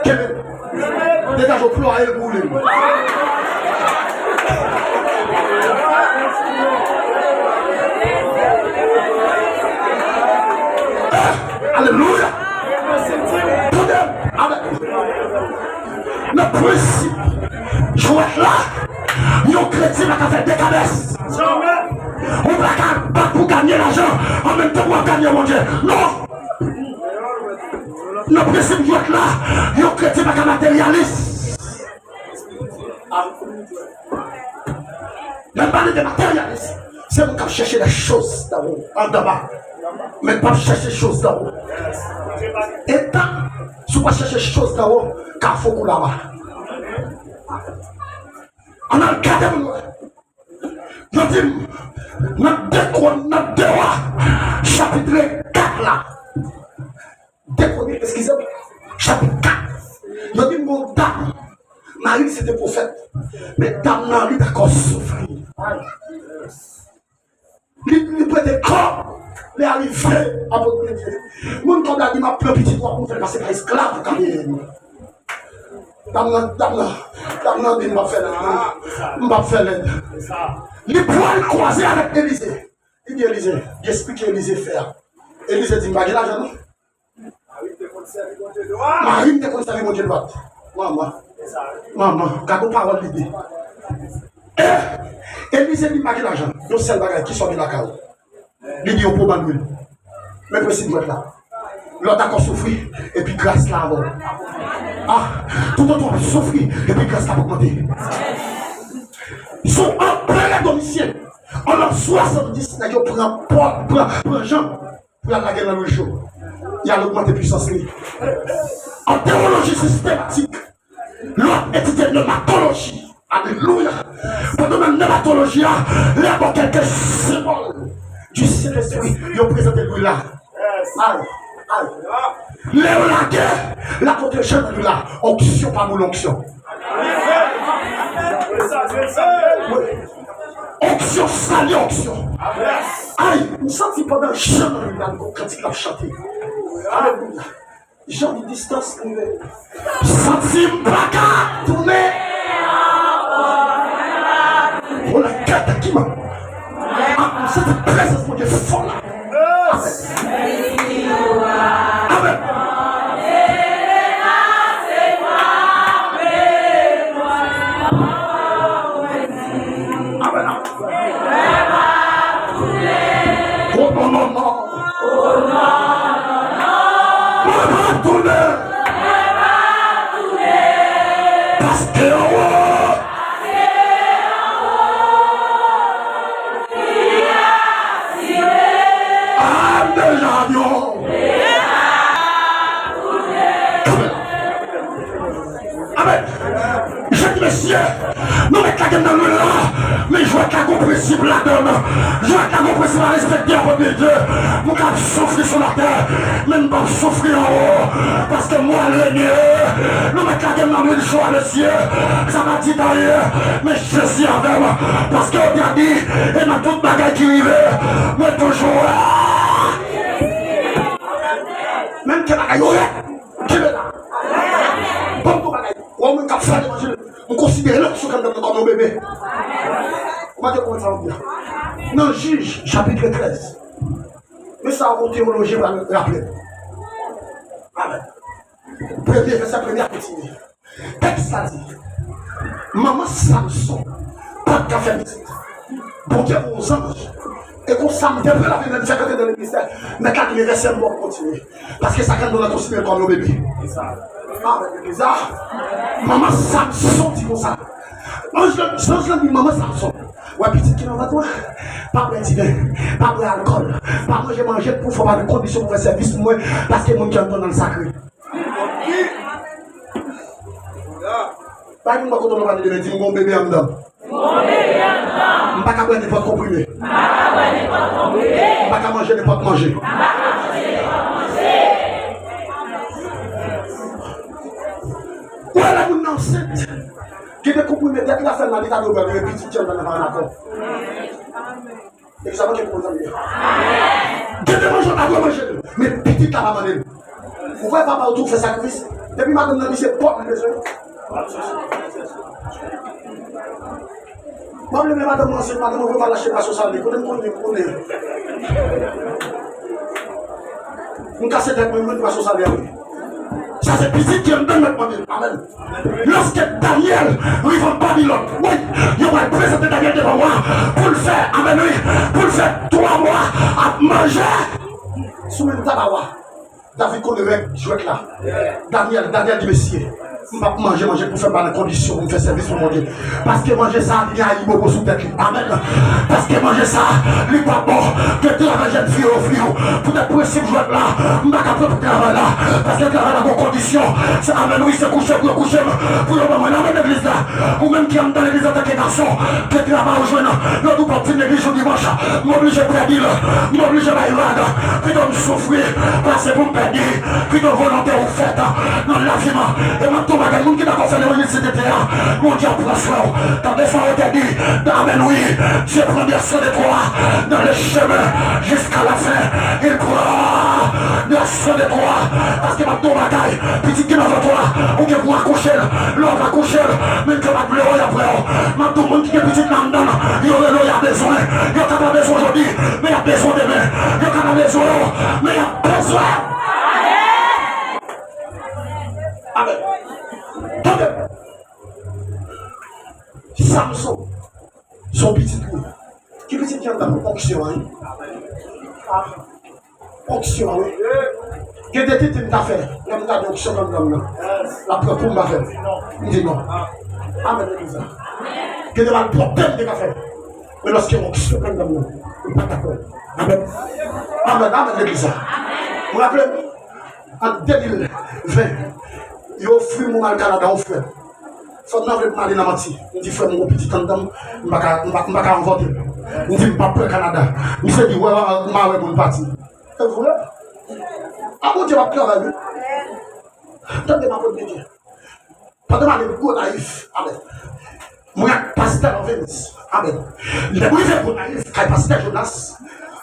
Kenbe l. Degaje w, plwaye l pou woule l. Alelouya! Tande! Amèn. Nan prensip jwèt la, yon kretyen pa ka fè dekadès. Ou pa ka bat pou ganye lajan, an menm tan w ap ganye Bondye. Non! Nan prensip jwèt la, yon kretyen pa ka materyalis. Lè m pale de materyalis, se moun k ap chèche les choses d'en haut, andan ba. Men l p ap chèche choz d'en haut. E tan, si w pa chèche choz d'en haut, kafou kou laba. Ann al gade pou nou wè. Yo di m, nan de Kron, nan de Wa, chapit kat la. De Kron, eskize m, chapit kat. Yo di m gon dam, mari l se te pwofèt. Men dam nan, li dakò soufri. Li, li prete kòb. Lè a rive, apot Pye di, moun kòb la di, m ap pran pitit w ap moute l pase pa esklav ou ka peye m. Dam nan, dam nan, dam nan di, m p ap fè lèd non. M p ap fè lèd. Li pral kwaze avèk Elize. Li di Elize, li esplike Elize fè a. Elize di, m pa gen lajan non. Mari m te konn sèvi Bondye dwat. Manman. Manman, gade yon pawòl li di. E Elize di, m pa gen lajan. Yon sèl bagay, kisa w gen lakay ou? Li di, yon po bann lwil. Men prensip jwèt la. Lè w dakò soufri, epi gras la avè w. Ah, toutotan w ap soufri, epi gras la ap ogmante. Si w anpere domisyen, An nan swasanndis, nèg yo pran Pòl, pran, pran Jan pou y al lage l nan lwil cho. Y al ogmante pisans li. An tewoloji sistematik, lè w ap etidye nematoloji, alelouya, pandan nan nematoloji a, lè yo ba w kèlke senbòl du Saint-Esprit, yo prezante lwil la. Ay, ay. Lè yo lage lapot Jan nan lwil la, onksyon pa boule onksyon. Onksyon sale onksyon. Ay, m santi pandan Jan nan lwil la, gon kantik l ap chante. Alelouya. Jan di distans rive. Santi m pa ka tounen. Wala kèt ki man. Ah, m santi prezans Bondye fò la. Amèn. Amèn. Oh non, non, non. Mwen pa tounen. Paske anwo. Amèn, deja avyon. Kanpe la. Amèn. Jèn mesye, nou mèt lage m nan lwil la, men jwèt la gon prensip ladan l. Jwèt la gon prensip a respekte, apot Bondye. Mwen k ap soufri sou latè, men m p ap soufri anwo, paske m pral renye. Nou mèt lage m nan lwil cho a, mesye. Sa pa di anyen, men Jezi avè m, paske yo te di, e nan tout bagay ki rive, mwen toujou wè. Menm ke bagay yo rèd, kenbe la. Ban m tou bagay. Ou wè moun k ap fè levanjil, m konsidere l sou kè m kòm yon bebe. Ou pa te konprann sa m di a. Nan Jij, chapit trèz. Men sa yon teyolojyen va raple. Amèn. Premye vèsè, premye a kontinye. Tèks la di, manman Samson pa t ka fè pitit. Bondye voye yon zanj. E konsa, m te vle lave men m fèk antre nan legliz la. Mèt la di, men vèsè m ba w kontinye. Paske sa k anndan w la konsidere l kòm yon bebe. Amèn, legliz la. Manman Samson di konsa. Anj lan, zanj lan di manman Samson, wè pitit ki nan vant ou a, pa bwè diven, pa bwè alkòl, pa manje manje pou fò, pa nan kondisyon pou fè sèvis pou mwen, paske moun ki anndan w nan sakre. Bay moun bò kote w la, pa di, di m gon bebe anndan m. M pa ka bwè nenpòt konprime. M pa ka manje nenpòt manje. Ou wè lè moun nan ansent, gen de konprime, depi l ap fè l mal, li ta dwe bwè l, men pitit ki anndan l nan pa ann akò. Epi sa manke pou konn zanmi yo. Gen de manje w ta dwe manje l, men pitit la pa mande l. Ou kwè papa w tou fè sakrifis? Depi madanm nan di se pòm li bezwen. M ap leve madanm mwen ansent, madanm mwen voye m al achte pwason sale. Kote m konnen, m konnen. M kase tèt mwen, m jwenn pwason sale a wi. Sa se pitit ki anndan mèt mande. Amèn. Lòske Danyèl rive an Babilòn, wi, yo pral prezante Danyèl devan wa pou l fè, amèn, wi, pou l fè twa mwa ap manje sou menm tab a wa. David konnen règ jwèt la. Danyèl, Danyèl di, mesye, m p ap manje manje pou fè m pa nan kondisyon pou m fè sèvis pou Bondye. Paske manje sa a, li gen ayibobo sou tèt li. Amèn. Paske manje sa a, li pa bon. Ke travay jèn fi yo ofri w. Poutèt prensip jwèt la, m pa ka pran pou travay la. Paske travay la gon kondisyon. Se amèn, wi, se kouche pou yo kouche m, pou yo ban mwen. Amèn, legliz la. Ou menm ki anndan legliz antanke gason, ke travay ou jwenn, lòt ou p ap vin legliz jou dimanch. M oblije pèdi l. M oblije bay vag. Pito m soufri, pase pou m pèdi. Pito volonte ou fèt nan lavi m. E m ap di w bagay, moun ki dakò fè levanjil sentete a, Bondye ap pran swen w. Tande sa yo te di, amèn, wi, Dieu prend des soins de toi dans le chemin jusqu'à la fin. Il prend des soins de toi. Paske m ap di w bagay, pitit ki nan vant ou a, ou gen pou akouche l. Lè w ap akouche l, menm ke w pa t vle w, y ap wè w. M ap di w, moun ki gen pitit nan anndan l, yo rele w, y a bezwen. Yo ka pa bezwen w jodi, men y ap bezwen w demen. Yo ka pa bezwen w, men y ap bezwen w. Amèn. Tande. Samson, se yon pitit li. Ki pitit ki anndan l? Onksyon an, wi. Onksyon an, wi. Gen de tenten m ta fè, lè m gade onksyon k anndan m nan. L ap pran kou m pa fè l. M di non. Amèn, legliz la. Gen de malpwòpte m te ka fè. Men lòske onksyon pran nan mwen, ou pa ka fè l. Amèn. Amèn, amèn, legliz la. Mwen raple m, an de mil ven, yo ofri m yon al Kanada, yon frè. Fanm nan vle pou m ale nan manti. M di, "Frè m, yon pitit anndan m, m pa ka, m pa, m pa ka anvòte l." M di, "M p ap pran Kanada." Misye di, "Wè, wè, m a wè moun pati." E vre? A, Bondye m ap travay, wi. Tande m ap Bondye. Pandan m ale Gonayiv, amèn. Mwen ak pastè Lovens, amèn. Lè mwen rive Gonayiv, kay pastè Jonas,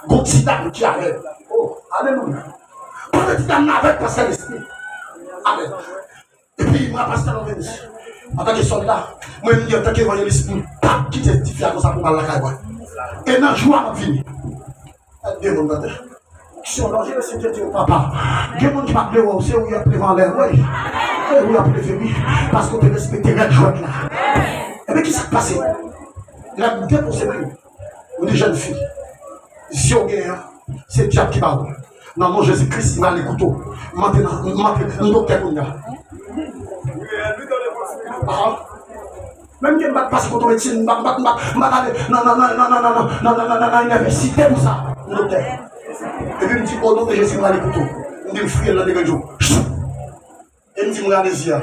gon ti dam ki avè m. Oh, alelouya. Pandan ti dam nan avèk pastè Leslie, amèn. Epi mwen ak pastè Lovens, antanke sòlda, mwen menm antanke evanjelis, m p ap kite ti fi a konsa pou m al lakay mwen. E nan jou a m ap vini. Gad de moun, tande. Onksyon danje, Mesye Dye, Dye, papa. Gen moun ki pa t vle wè w, se ou y ap leve anlè, wi. Se ou y ap leve, wi. Paske w te respekte règ jwèt la. Ebyen, kisa k pase? Lè m depoze m, m di, "Jèn fi, zye w genyen an, se dyab ki ba w l. Nan non Jezi Kris, m rale kouto. M antre nan, m antre, m doktè kounye a." Ah. Menm ke m pa t pase kote medsin, m pa, m pa, m pa, m pa t ale nan, nan, nan inivèsite pou sa, m doktè. Epi m di, "O non de Jezi, m rale kouto." M di, "M fouye l nan de grenn jou." E m di, "M rale zye a."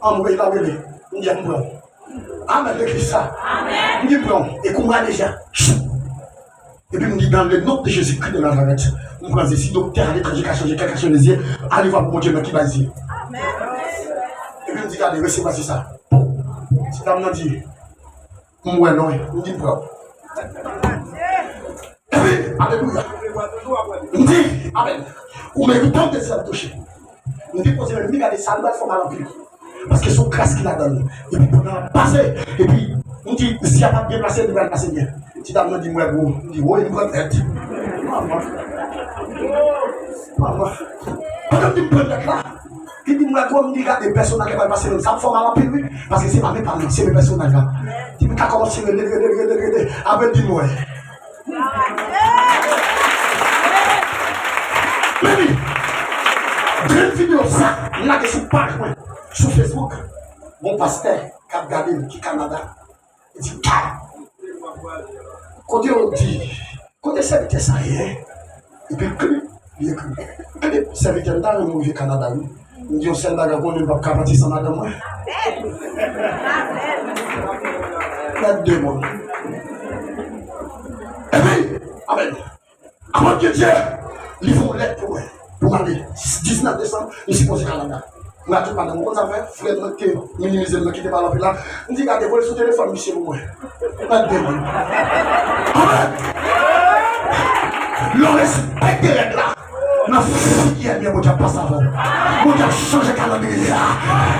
Anmwey, l ap rele. M di, "M pran w." Amèn, legliz sa. M di, "M pran w." E kou m rale zye a. Epi m di, "Dans le nom de Jésus-Christ de Nazareth," m pran zye. Si doktè aletranje ka chanje kè, ka chanje zye, ale vwa pou Bondye nan ki bay zye. Epi m di, "Gade, resevwa zye sa." Ti dam nan di, "M wè non, m di m pran w." Epi, alelouya. M di, "Amèn. Ou merite yon dezyèm touche." M depoze men m, m di, "Gade, sa li pral fè w mal anpil." Paske se yon kras ki ladan l. Epi pandan l ap pase, epi m di, "Zye a pa t byen plase, li pral plase byen." Ti dam nan di m, "M wè gwo." M di, "Woy, m pran tèt." Manman. Manman. Pandan m di m pran tèt la, li di m, "M wè gwo." M di, "Gade, pèsonaj la pral pase men sa ap fè w mal anpil, wi. Paske se pa men pa l, non, se men pèsonaj la." Di m ka kòmanse rele, rele, rele, rele. Apre l di m, "Wè." Meni, grenn videyo sa, m lage sou paj mwen, sou Facebook. Gon pastè k ap gade m ki Kanada. Li di, "Gad! Kote yo di, kote sèvitè sa ye?" Epi klip, li ekri. Klip, sèvitè m ta renmen rive Kanada, wi. M di, "Yon sèl bagay, konnen m p ap ka pati san madanm mwen." Gad de moun. Epi, amèn. Apot Dye, li voye yon lèt pou mwen, pou m ale. Diznèf desanm, m sipoze Kanada. M rele tout madanm, ou konn sa m fè? Frè m nan ki te minimize m nan, ki te pale anpil la. M di, "Gade, voye l sou telefòn misye pou mwen." Gad de moun. Amèn. Lè w respekte règ la, nan figi ènmi an, Bondye ap pase avè w. Bondye ap chanje kalandriye a.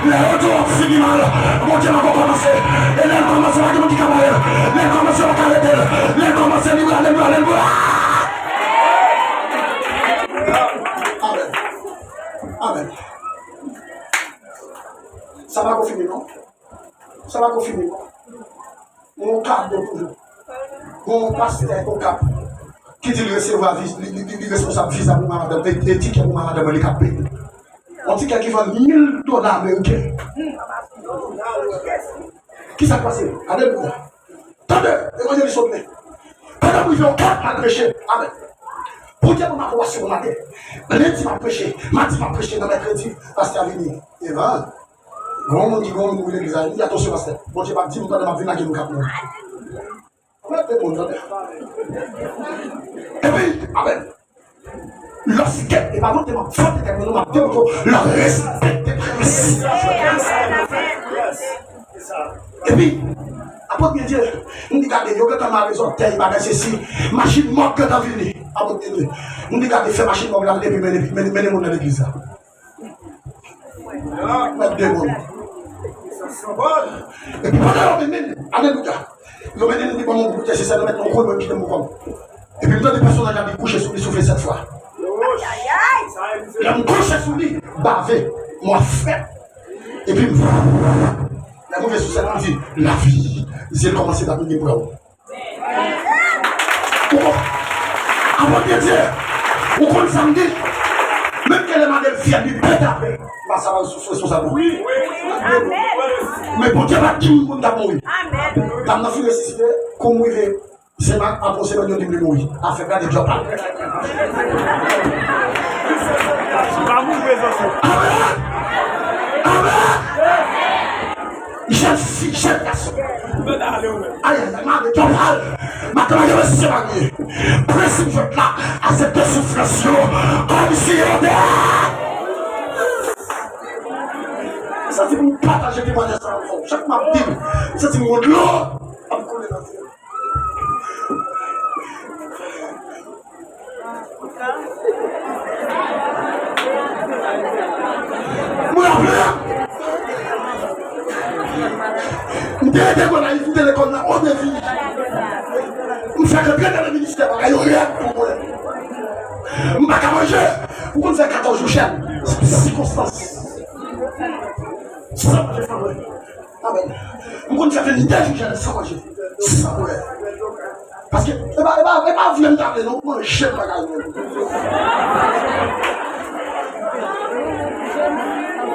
Lè yo di w ap fini mal, Bondye poko kòmanse. E lè l kòmanse, pa gen moun ki ka bare l. Lè l kòmanse, yo pa ka rete l. Lè l kòmanse, li prale, li prale, li prale. Amèn. Amèn. Sa pa ko fini, non. Sa pa ko fini, non. Yon kado toujou. Yon pastè Okap ki di l resevwa vi-, li, li, li, li responsab viza pou madanm, e, e tikè pou madanm li k ap peye. Yon tikè ki vann mil dola ameriken. Kisa k pase? Alelouya. Tande, evanjelis Odley. Pandan m rive Okap, m al preche. Amèn. Bondye ban m apwobasyon pou maten. Lendi, m ap preche. Madi, m ap preche. Nan mèkredi, pastè a vini. Evan, gon moun ki gon moun legliz la, li atansyon pastè. Bondye p ap di m pandan m ap vin lage nou k ap mouri. Mwen te moun, tande. Epi, amèn. Lòske, e pa mwen te m ap fòte tèt mwen, non, m ap di w, lè w respekte prens. Epi, apot Bondye, m di, "Gade, yo gentan mare zòtèy, bagay sesi, machin mòg gentan vini." Apot Bondye, m di, "Gade, fè machin mòg la, epi mennen, mennen, mennen moun nan legliz la." Mèt de moun. Epi pandan yo mennen m, alelouya, yo mennen m devan yon gwoup entèsesè, yo met yon kou, yo kite m pou kò m. Epi m tande pèsonaj la, li kouche sou li, soufle sèt fwa. Lè m kouche sou li, bave, mwa frèt. Epi m, lè m rive sou sèn, m di, "Lavi." Zye l kòmanse bat, m di, "M pran w." Ou konn, apot Bondye, ou konn sa m di? Menm ke lè m ale l fyèl, li pete apre. M pa sa pa sou responsab. Men Bondye pa t di m moun t ap mouri. Dam nan fin resisite, kou m rive Semèn, apre semèn, yo di m li mouri. Afè gade djòb pa. Pa mouri, prezans. Amèn! Amèn! Jèn fi, jèn gason. Ay, ay, ay, mande djòb pa. Maten, yo se manye. Prensip jwèt la, aksepte soufrans yo kòmsi yo te. Sa se pou m pataje temwayaj sa avè w. Chak m ap di l, m santi m gon dlo ap koule nan zye m. Mwen ap la. M te ede Gonayiv, m te lekòl nan o defi. M fèk antre nan ministè, bagay yo rèd pou mwen. M pa ka manje. M konn fè katòz jou jèn. Sikonstans. San manje, san bwè. Amèn. M konn fè vennde jou jèn san manje, san bwè. Paske, e pa, e pa, e pa vle m ta vle non, manje m pa ka vle.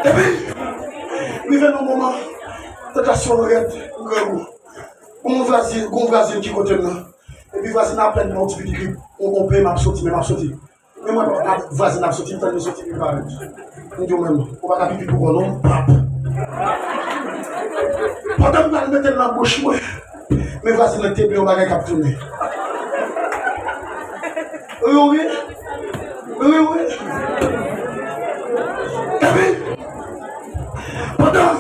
Epi, rive nan moman, tantasyon rèd, grangou. Gon vwazin, gon vwazin ki kote m nan. Epi vwazin apèn nan yon ti pitit li, on, on pe m ap soti, men m ap soti. Men mwen, vwazin ap soti, m tann li soti, li parèt. M di w menm, ou pa ka pipi pou kò w non, m p ap. Pandan m pral mete l nan bouch mwen, men vwazin nan te byen yon bagay k ap tounen. Wi, wi. Wi, wi. Epi, pandan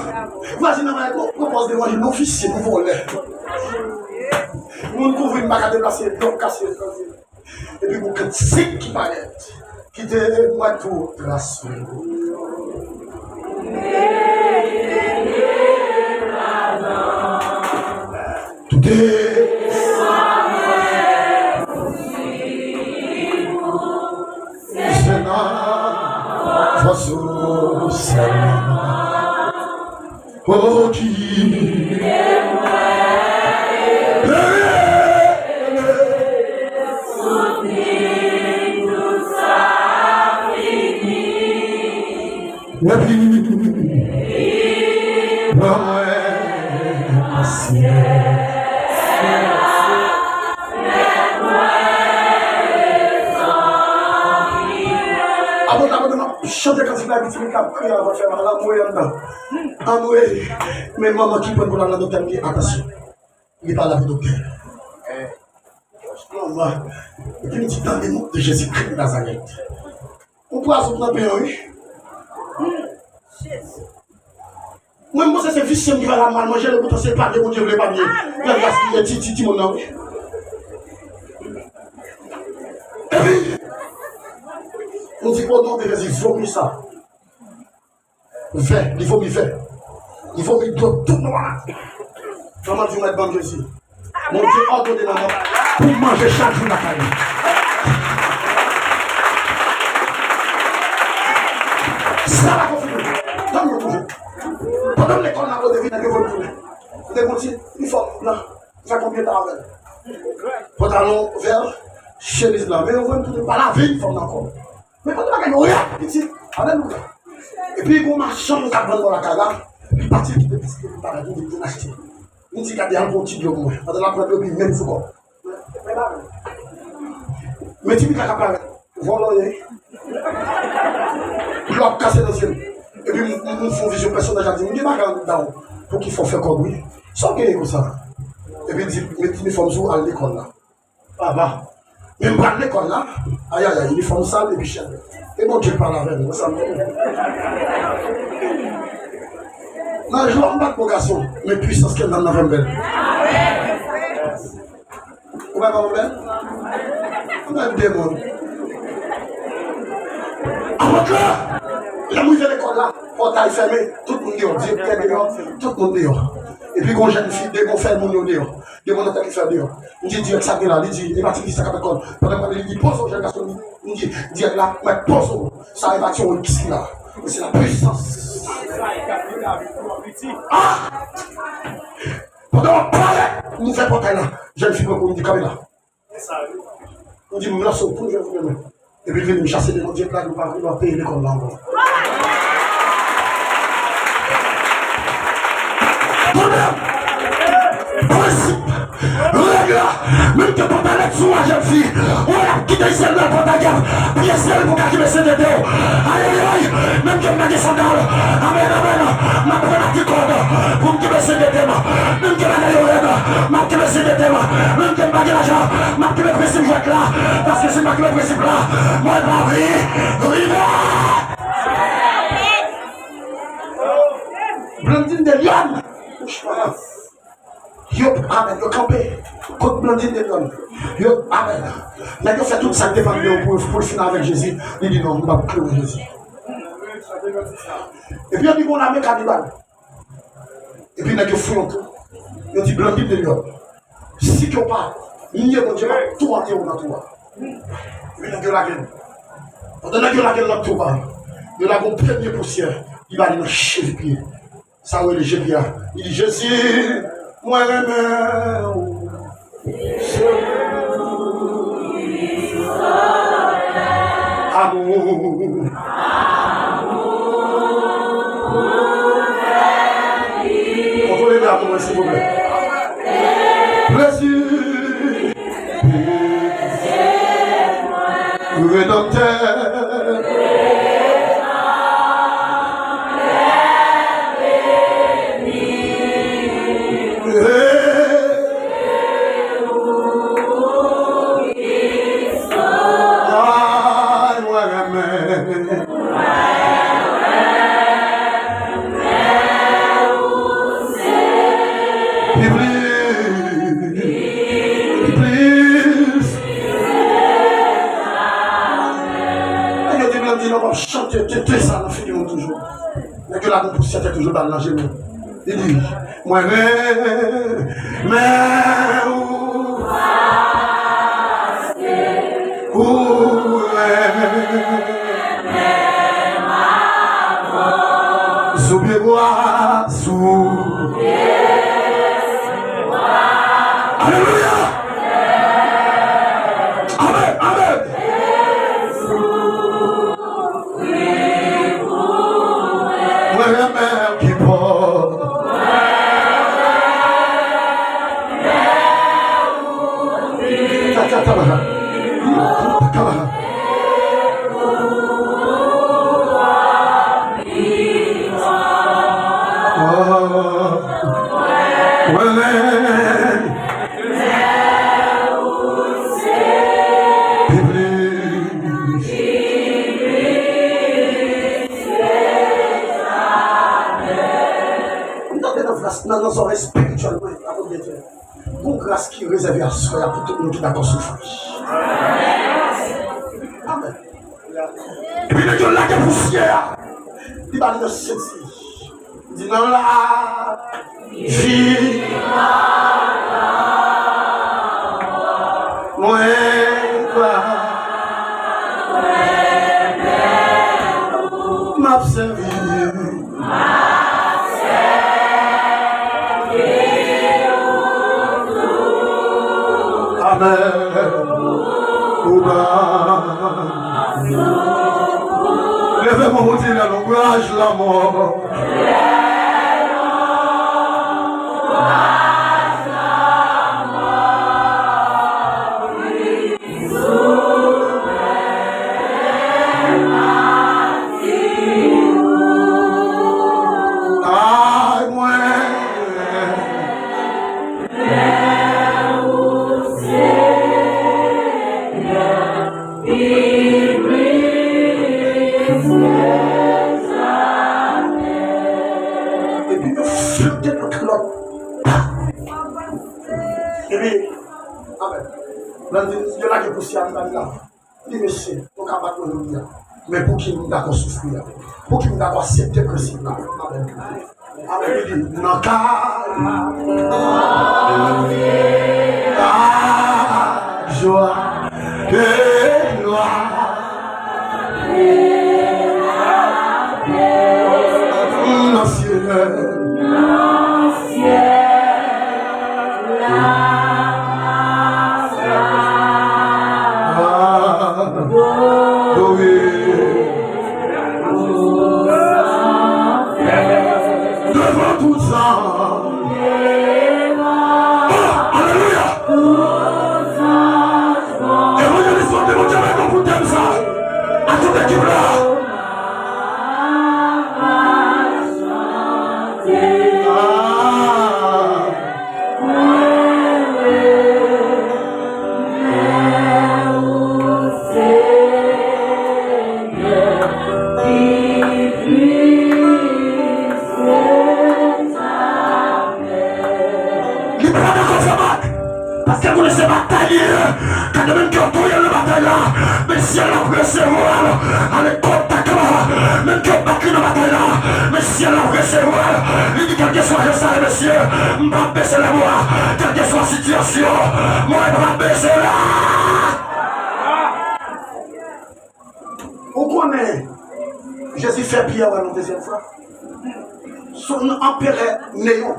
vwazin nan bay gwo, gwo pòz devan li, non visye, non vòlè. Moun kouvri m, m pa ka deplase, dlo kase. Epi gon kantik ki parèt, ki te mwen pou tras mwen. Tout espwa se nan fòs ou sèlman. Oh, ki epi ban mwen pasyans. Apot la, pandan m ap chante kantik la, epi timoun k ap kriye, ap fè mal, anmwe anndan. Anmwe, men manman ki pran pou l al nan doktè, m di, atansyon. Li pa la pou doktè. Manman, epi m di, tande non de Jezikri de Nazarèt. Ou pwazon nan pen an, wi. Mwen, m panse se visye m ki fè l ap mal manje, epoutan se pa de Bondye vle pa m ye. L ap gaspiye ti, ti, timoun nan, wi. Epi, m di, o non de Jezi, vomi sa. Vè, li vomi vè. Li vomi dlo tou nwa. Manman di, mèt ban m Jezi. Bondye òdone manman pou manje chak jou lakay li. Sa pa konfime. Tann yo tounen. Pandan m lekòl nan kote vin, yo voye m tounen. M te gon ti inifòm blan. Sa konbyen tan avè l. Pantalon vè, chemiz blan. Men yo voye m tounen, m pa lave inifòm nan ankò. Men kote bagay yo rèd, pitit. Alelouya. Epi gon machann k ap vann bò lakay la, li pati kite biskit li parèt, li vin achte. M di gade al pran ti dlo pou mwen. Pandan l ap pran dlo, epi menm sou kò. Men ti pitit la k ap parèt. Vòlò ye. Dlo ap kase nan zye m. Epi m, m, m fè yon vizyon pèsonaj la di m, gen bagay anndan w. Pouki fè w fè kòb wi. Sa w genyen konsa? Epi l di, met inifòm sou w, al lekòl la. Papa, men m pral lekòl la. Ayayay, inifòm sal epi chèn. E Bondye k pale avè m, wè sa m di. Nan jwa m pa t bon gason, men pwisans ke nanm nan fè m bèl. Ou pa wè m bèl? Ou pa demon. Apot la, lè m rive lekòl la, pòtay fèmen, tout moun deyò, direktè deyò, tout moun deyò. Epi gon jèn fi, demon fè moun yo deyò. Demon nan tèt li fè deyò. M di, dirèk sa gen la, li di, e pa ti fi sa k ap lekòl. Pandan m gade li di, poze w, jèn gason, m di, dirèk la, mwen poze w. Sa e pa ti risk la. Men se la pwisans. Ah! Pandan w ap pale, m ouvè pòtay la. Jèn fi pran kou, m di, kanpe la. M di, m lanse w pou m jwenn pou mwen. Epi l vini, m chase demon, Dye plage ou pa vini, w ap peye lekòl la ankò. Premye prensip, rete Menm ke pantalèt sou a, jèn fi, ou wè l ap kite syèl nan pantalèt, pye syèl pou ka kenbe sentete w. Ayayay, menm ke m pa gen sandal, amèn, amèn, m ap pran latikòd pou m kenbe sentete m. Menm ke bagay yo rèd, m ap kenbe sentete m. Menm ke m pa gen lajan, m ap kenbe prensip jwèt la, paske si m pa kenbe prensip la, mwen pa vle rive. Blandine de Lyon. Yo, amèn, yo kanpe kont Blandine de Lyon. Yo, amèn. Nèg yo fè tout sa k depann de yo pou, pou l fin avèk Jezi. Li di non, m p ap kle w Jezi. Epi yo di gon lame kanibal. Epi nèg yo fouye yon twou. Yo di Blandine de Lyon, si ke w pa nye Bondye, m ap tou antere w nan twou a. Epi nèg yo lage l. Pandan nèg yo lage l nan twou a, yo lage yon premye pousyè, li ba li nan chevipye. Sa yo rele jevya. Li di, Jezi, mwen renmen ou. Amou. Kontwole la pou mwen, silvouplè. Plezi. Redanmtè. Ay, mwen renmen. Pi plis. Pi plis. Nèg yo di Blandine, w ap chante tenten sa nan figi nou toujou. Nèg yo la gon pousyè tèt toujou ba l nan jenou. Li di, mwen renmen ou. Ou renmen. Sou pye bwa, sou. Alelouya! Amèn, amèn! Mwen renmen w pi fò. Tcha, tcha, tcha, tcha. M tande nan gras, nan, nan zòrèy espirityèl mwen, la priye Dye. Gon gras ki rezève aswè a pou tout moun ki dakò soufri. Amèn. Epi nèg yo lage pousyè a. Li ba li nan senti. Li di nan lavi mwen pa m ap sèvi. Amèn. Ou ba. Leve men w pou di lè lonbraj lanmò. Ay, mwen. Epi yo flite nan kilòt. Epi, amèn. Nan di, yo lage pousyè a, li pa vin la. Li, mesye, nou ka bat mwen jodi a. Men pouki m dakò soufri a? Pouki m dakò aksepte prensip la? Amèn. Amèn. Li di, nan kay ak jwa e glwa. Nan syèl. Adore. Devan tout sa. Ah, alelouya. Syèl la ap resevwa l. Ale kòt takla. Menm ke w bat li nan batay la, men syèl la ap resevwa l. Li di, kèlkeswa jan sa ye, mesye, m p ap bese lèbra. Kèlkeswa sitiyasyon, mwen p ap bese la. Ou konnen, Jezi fè Pyè wè l yon dezyèm fwa. Sou anperè Neyon,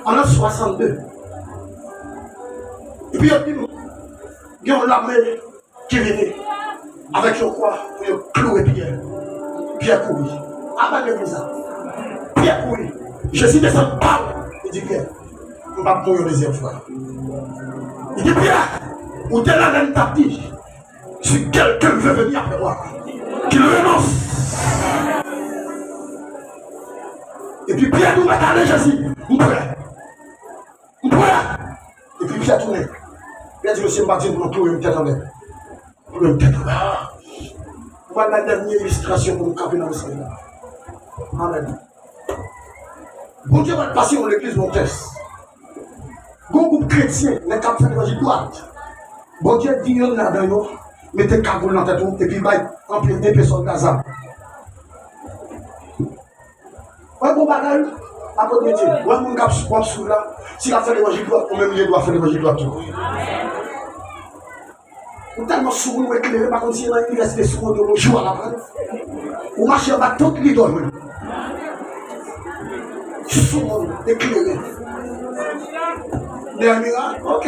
an an swasannde. Epi yo di m, gen yon lame ki vini avèk yon kwa pou yo klouwe Pyè. Pyè kouri. Apa legliz la? Pyè kouri. Jezi desann pa l. Li di Pyè, m p ap mouri yon dezyèm fwa. Li di Pyè, ou te la lè m t ap di, si quelqu'un veut venir après moi, qu'il renonce. Epi Pyè di, ou mèt ale, Jezi, m prè. M prè. Epi Pyè tounen. Pyè di, mesye, m pa di nou klouwe m tèt anlè. Klouwe m tèt anlè. Mwen nan dènye ilistrasyon pou nou kanpe nan mesaj la. Amèn. Bondye pa t pase yon legliz yon tès. Gon gwoup kretyen, nèg k ap fè levanjil dwat. Bondye di yonn ladan yo, mete kagoul nan tèt ou, epi bay anpil epe sòlda zam. Wè bon bagay, apot Metye. Wè moun k ap, w ap swiv la, si l ap fè levanjil dwat, ou menm li dwa fè levanjil dwat tou. Ou tèlman soumoun, ou eklere, pa konn si e nan inivèsite soumoun yo, jou a l aprann. Ou mache anba tout lidòl, wi. Soumoun, eklere. Dèyè mirak, ok.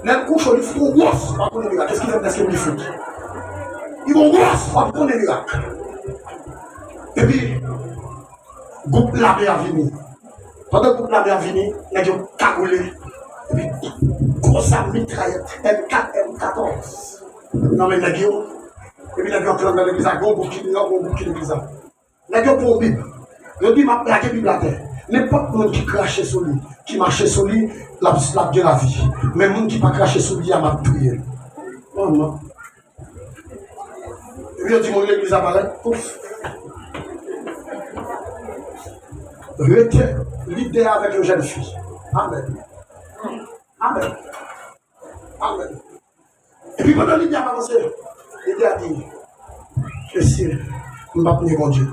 Lè l kouche, li fout yon wòs, w ap konnen mirak. Eskize m, èske m li fout? Li yon wòs, w ap konnen mirak. Epi, gwoup lame a vini. Pandan gwoup lame a vini, nèg yo kagoule. Epi, gwo zam mitrayèt, M kat, M katòz. Nan men nèg yo. Epi, nèg yo antre anndan legliz la, gwo gwoup ki deyò, gwo gwoup ki legliz la. Nèg yo pran yon Bib. Yo di, m ap lage Bib la atè. Nenpòt moun ki krache sou li, ki mache sou li, l ap, l ap gen lavi. Men moun ki pa krache sou li a, m ap touye l. Manman. Epi yo di moun legliz la parèt, pouf. Rete lidè avèk yon jèn fi. Amèn. Amèn. Amèn. Epi pandan lidè a avanse, lidè a di, mesye, m p ap nye Bondye.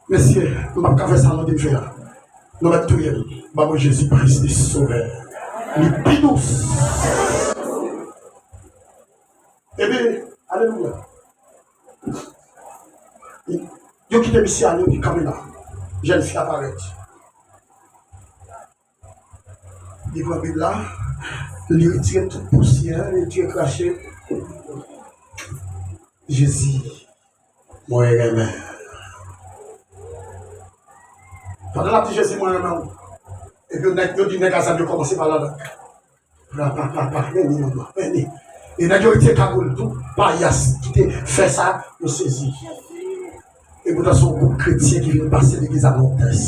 Mesye, m p ap ka fè sa nou di m fè a. Nou mèt touye m. Ban mwen Jezi Kris li sovè. Li pi dous. Epi, alelouya. Yo kite misye ale, li kanpe la. Jèn fi a parèt. Li pran Bib la, li retire tout pousyè, li retire krache. Jezi, mwen renmen. Pandan l ap di Jezi, mwen renmen w. Epi nèg yo di nèg a zam yo kòmanse pale nan lang. Rapapapa, meni manman, meni. E nèg yo retire kagoul tou, payas ki te fè sa, yo sezi. E poutan se yon gwoup kretyen ki vin pase legliz a nan tès.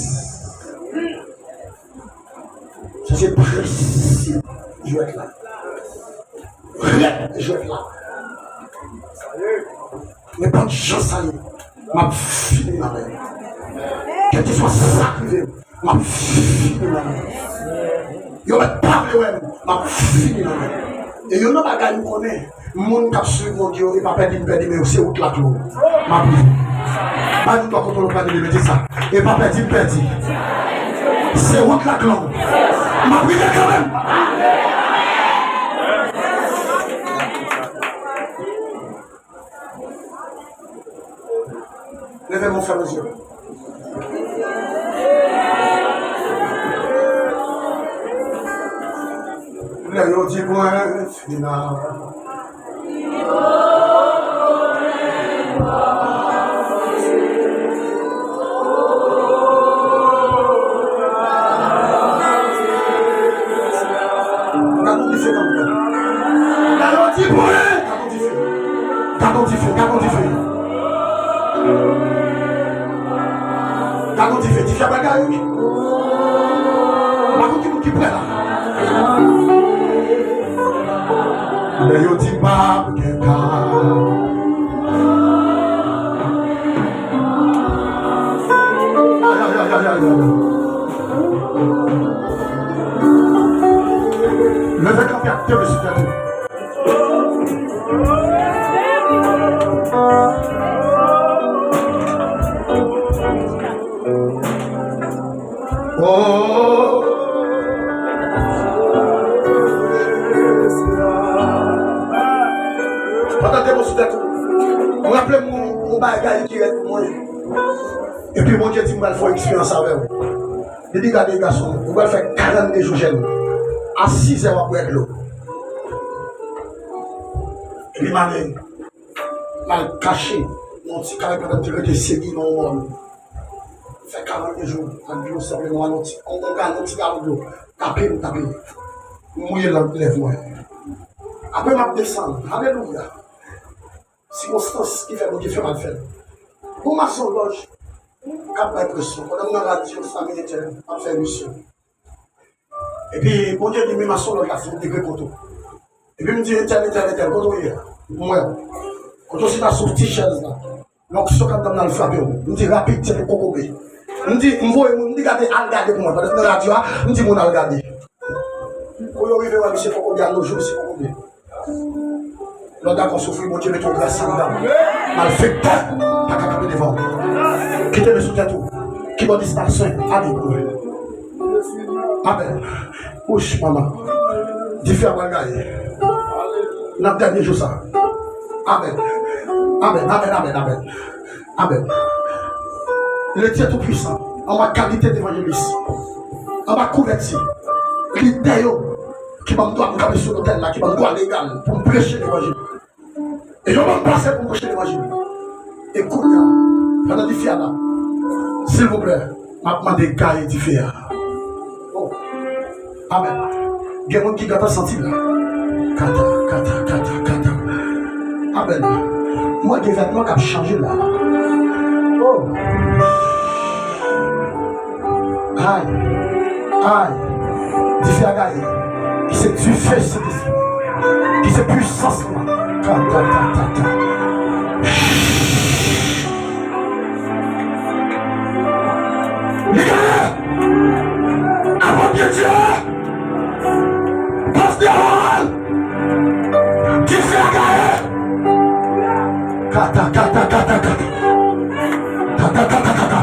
Sa se prensip jwèt la. Règ jwèt la. Nenpòt jan sa ye, m ap fini nan men yo. Kèlkeswa sa k rive m, m ap fini nan men yo. Yo mèt pa vle wè m, m ap fini nan men yo. E youn nan bagay m konnen, moun k ap swiv Bondye yo, e pa pèdi m pèdi, men se wout la k long. M ap rive. Bay yon twa kote w prale, mete sa. E pa pèdi m pèdi. Se wout la k long. M ap rive kanmenm. Leve men w, fèmen zye w. Lè yo di mwen final. Gade yon diferan. Lè yo di mwen. Gade yon dife. Gade yon dife, gade yon dife. Gade yon dife, dife ap al gaye wi. Pa konn ki moun ki prè la. Lè yo di m p ap gen kay. Ay, ay, ay, ay, ay, ay. Leve kanpe ak de men sou tèt ou. Oh. Pandan de mo sou tèt ou, mwen raple m yon, yon bagay ki rèd pou mwen. Epi Bondye di m pral fè yon eksperyans avè w. Li di, gade gason, ou pral fè karannde jou jèn. A sizè w ap bwè dlo. Epi m ale, m al kache nan yon ti kay pandan m te rete segi nan yon mòn. Fè karannde jou ak dlo senpleman, yon ti, yon, yon galon, ti galon dlo. Tape m, tape m. M mouye lèv mwen. Apre m ap desann. Alelouya. Sikonstans ki fè Bondye fè m al fè l. Bon, mason lòj k ap bay presyon. Pandan m nan radyo, Samy Entèl ap fè emisyon. Epi Bondye di, men mason lòj la fin degre poto. Epi m di, entèl, entèl, entèl, kote w ye a? M wè w. Kote w chita sou ti chèz la? Lè onksyon k ap nan m nan al frape w. M di, rapid, se pou kokobe. M di, m voye moun, m di, gade, al gade pou mwen. Pandan m nan radyo a, m di moun al gade. Kou yo rive wè misye kokobe a, nou jwe misye kokobe. Lè w dakò soufri, Bondye mete yon gras anndan w. Malfektè pa ka kanpe devan w. Kite men sou tèt ou. Kibòdis la sen, ale pou mwen. Amèn. Wouch, manman. Dife a pral gaye. Nan dènye jou sa. Amèn. Amèn, amèn, amèn, amèn. Amèn. Letye Toupwisan, anba kalite devanjelis, anba kouvèti, lidè yo ki ban m dwa pou m kanpe sou lotèl la, ki ban m dwa legal pou m preche levanjil. E yo ban m pase pou m preche levanjil. E kounye a, pandan dife a la, silvouplè, m ap mande gaye dife a. Oh. Amèn. Gen moun ki gentan santi l la. Kata, kata, kata, kata. Amèn. Mwen gen vètman k ap chanje la. Oh. Ay. Ay. Dife a gaye. Ki se dife Sentespri. Ki se pwisans la. Kata, kata, kata. Li gaye! Apot Bondye! Pastè Harold! Dife a gaye! Kata, kata, kata, kata. Kata, kata, kata.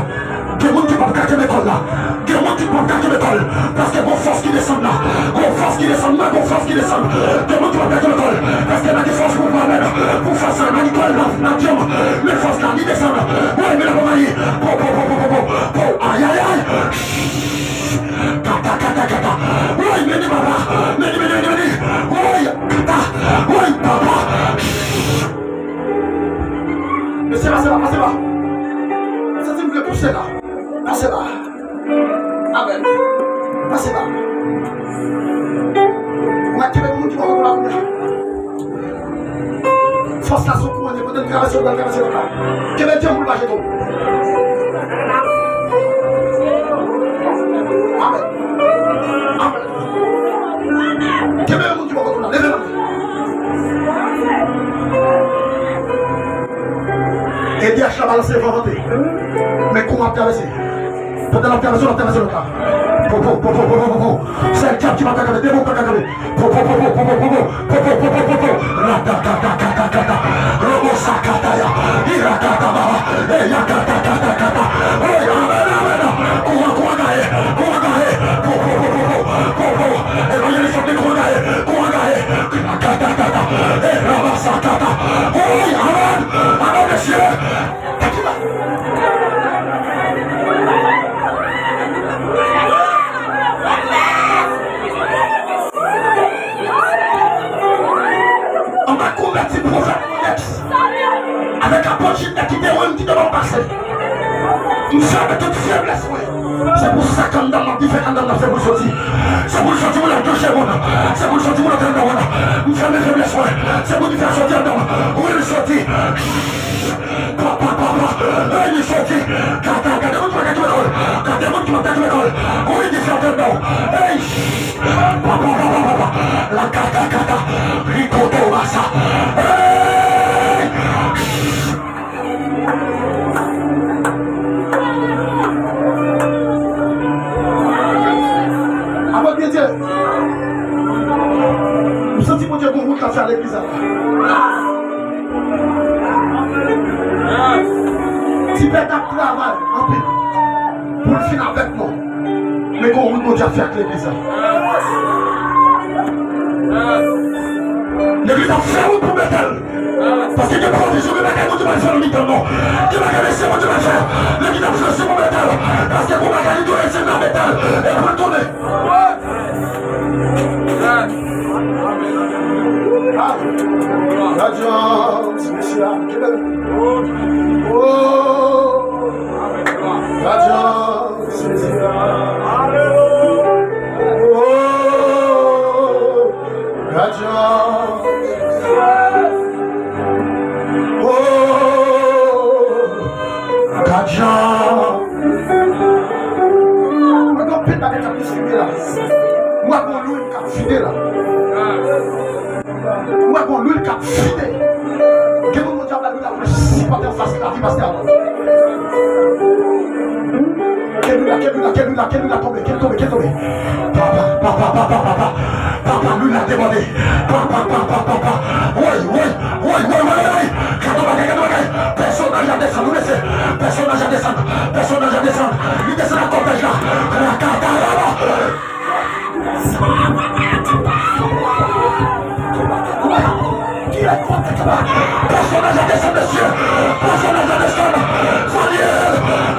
Gen moun ki p ap ka kenbe kò l la. Gen moun ki p ap ka kenbe kò l. Paske gon fòs ki desann la. Gon fòs ki desann la, gon fòs ki desann. Gen moun ki p ap ka kenbe kò l. Paske nan gen fòs pou pwomèt, pou fòs la, nan gen kò l la, nan djanm. Men fòs la, li desann. Woy, men la pou mayi. Po, po, po. Ayayay. Kata, kata, kata. Woy, men li papa. Men li, men li, men li, men li. Woy, kata. Woy, papa. Mesye, pase la, pase la. Sa ti m vle pouse la. Pase la. Amèn. Pase la. Ou mèt kenbe moun ki bò kote w la kounye a. Fòs la sou kou an, pandan n travèse, pandan n travèse lòt la. Kenbe djanm pou l pa jete w. Amèn. Amèn. Kenbe yon moun ki bò kote w la, leve men w. E D H la balanse, van vante. Men kou m ap travèse. Pandan l ap travèse, l ap travèse lòt la. Po, po, po. Sèl dyab ki pa ka kanpe, demen w pa ka kanpe. Po, po, po. Ratatatatatata. Robosakataya. Irakataba. Eyakatatatatata. Oy, amèn, amèn. Kou an, kou an gaye. Kou an gaye. Po, po, po. Evanjelis Sòt, kou an gaye. Kou an gaye. Katatata. E rabasakata. Oy, amèn. Amèn, mesye. Anba kouvèti pwofèt Alex, avèk apot Jilbè ki te wè m, ki te ban m pase. M frape tout feblès mwen. Se pou sa k anndan m ap dife anndan m nan, se pou l soti. Se pou l soti pou l ap touche moun. Se pou l soti pou l antre anndan mwen. M fèmen feblès mwen. Se pou dife a soti anndan mwen. Wi, l soti. Pa, pa, pa, pa. Ey, li soti. Kata, gade moun ki pa ka kenbe kò l. Gade moun ki pa ka kenbe kò l. Wi, dife a anndan w. Ey. Pa, pa, pa, pa, pa, pa. La kata, kata. Rikoto, basa. Ey. Apot Bondye. M santi Bondye gon wout l ap fè a legliz la. Ti pè k ap travay anpil pou l fin avèk nou. Men gon wout Bondye ap fè ak legliz la. Legliz ap fè wout pou Betèl. Paske gen pwovizyon, gen bagay Bondye pral fè nan mitan nou. Gen bagay mesye Bondye pral fè. Legliz ap fè wout pou Betèl. Paske gon bagay li dwe rete nan Betèl. E pou l tounen. Ah, Gadjan, mesye a, kenbe. Oh, Gadjan, mesye a. Oh, Gadjan. Oh, Gadjan. Mwen gen anpil bagay k ap distribye la. Mwen gen yon lwil k ap vide la. Mwen gen yon lwil k ap vide. Gen moun Bondye ap ba lwil la pou l sipòte anfas lavi pastè a. Ke lwil la, ke lwil la, ke lwil la, ke lwil la tonbe, ke l tonbe, ke l tonbe. Papa, papa, papa, papa, papa, lwil la debòde. Papa, papa, papa, woy, woy, woy, woy, woy, woy. Gade yon bagay, gade yon bagay. Pèsonaj la desann, wi mesye. Pèsonaj la desann, pèsonaj la desann. Li desann ak kòtèj la. Rakata, raba. Pèsonaj la desann, mesye. Pèsonaj la desann. Sa l ye.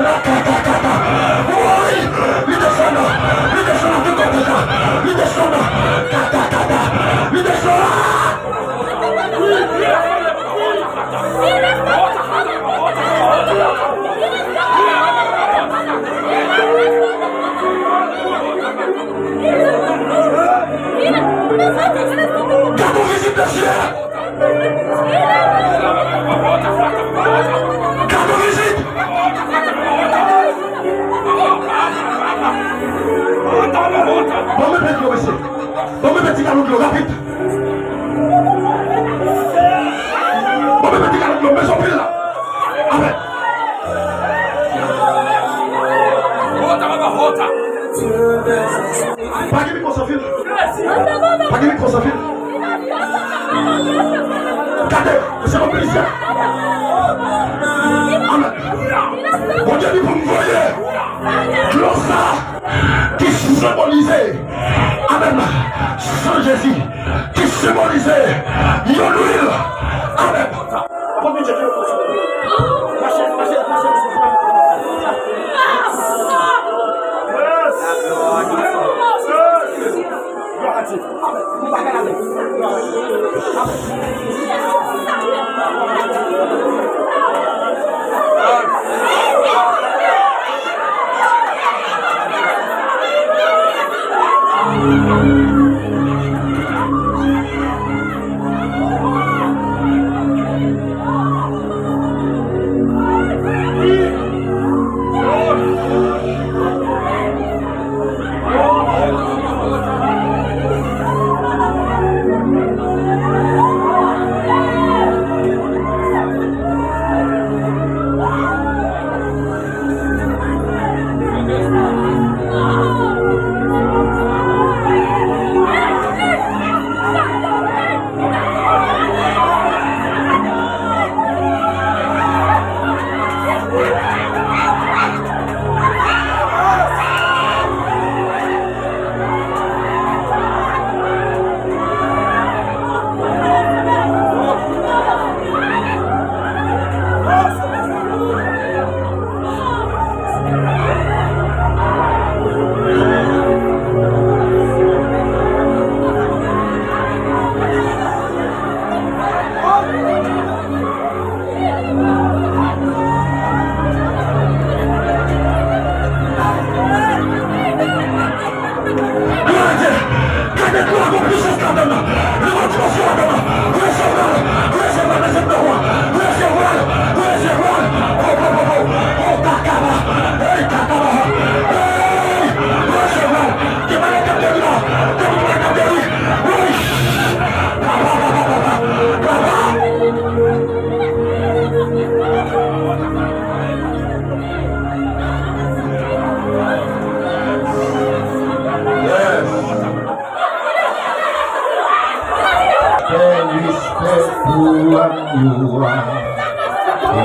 Rakata, kata. Woy. Li desann. Li desann avèk kòtèj la. Li desann. Kata, kata. Li desann. Gade yon vizit, mesye! Gade yon vizit! Ban m yon pèt dlo, mesye. Ban m yon pèt ti galon dlo, rapid. Bon, men, men, ti galon dlo, men, sou pil la. Amèn. Pa gen mikwo san fil. Pa gen mikwo san fil. Gade, se yon plizyè. Amèn. Bondye di pou m voye dlo sa ki senbolize, amèn, san Jezi, ki senbolize yon lwil. Amèn.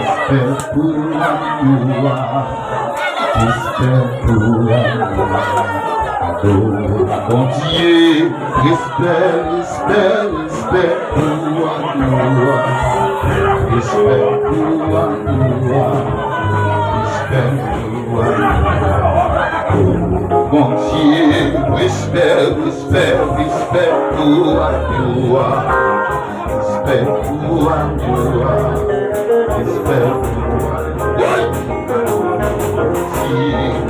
Respè pou Adoua. Respè pou Adoua. Bondye. Respè, respè, respè pou Adoua. Respè pou Adoua. Respè pou Adoua. Bondye. Respè, respè, respè pou Adoua. Respè pou Adoua. Respè pou Adoua. Woy!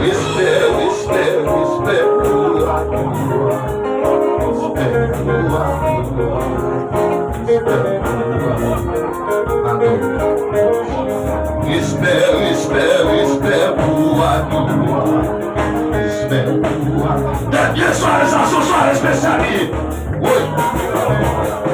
Respè, respè, respè pou Adoua. Respè pou Adoua. Respè pou Adoua. Respè, respè, respè pou Adoua. Respè pou Adoua. Dènye sware sa, se yon sware espesyal li ye. Woy!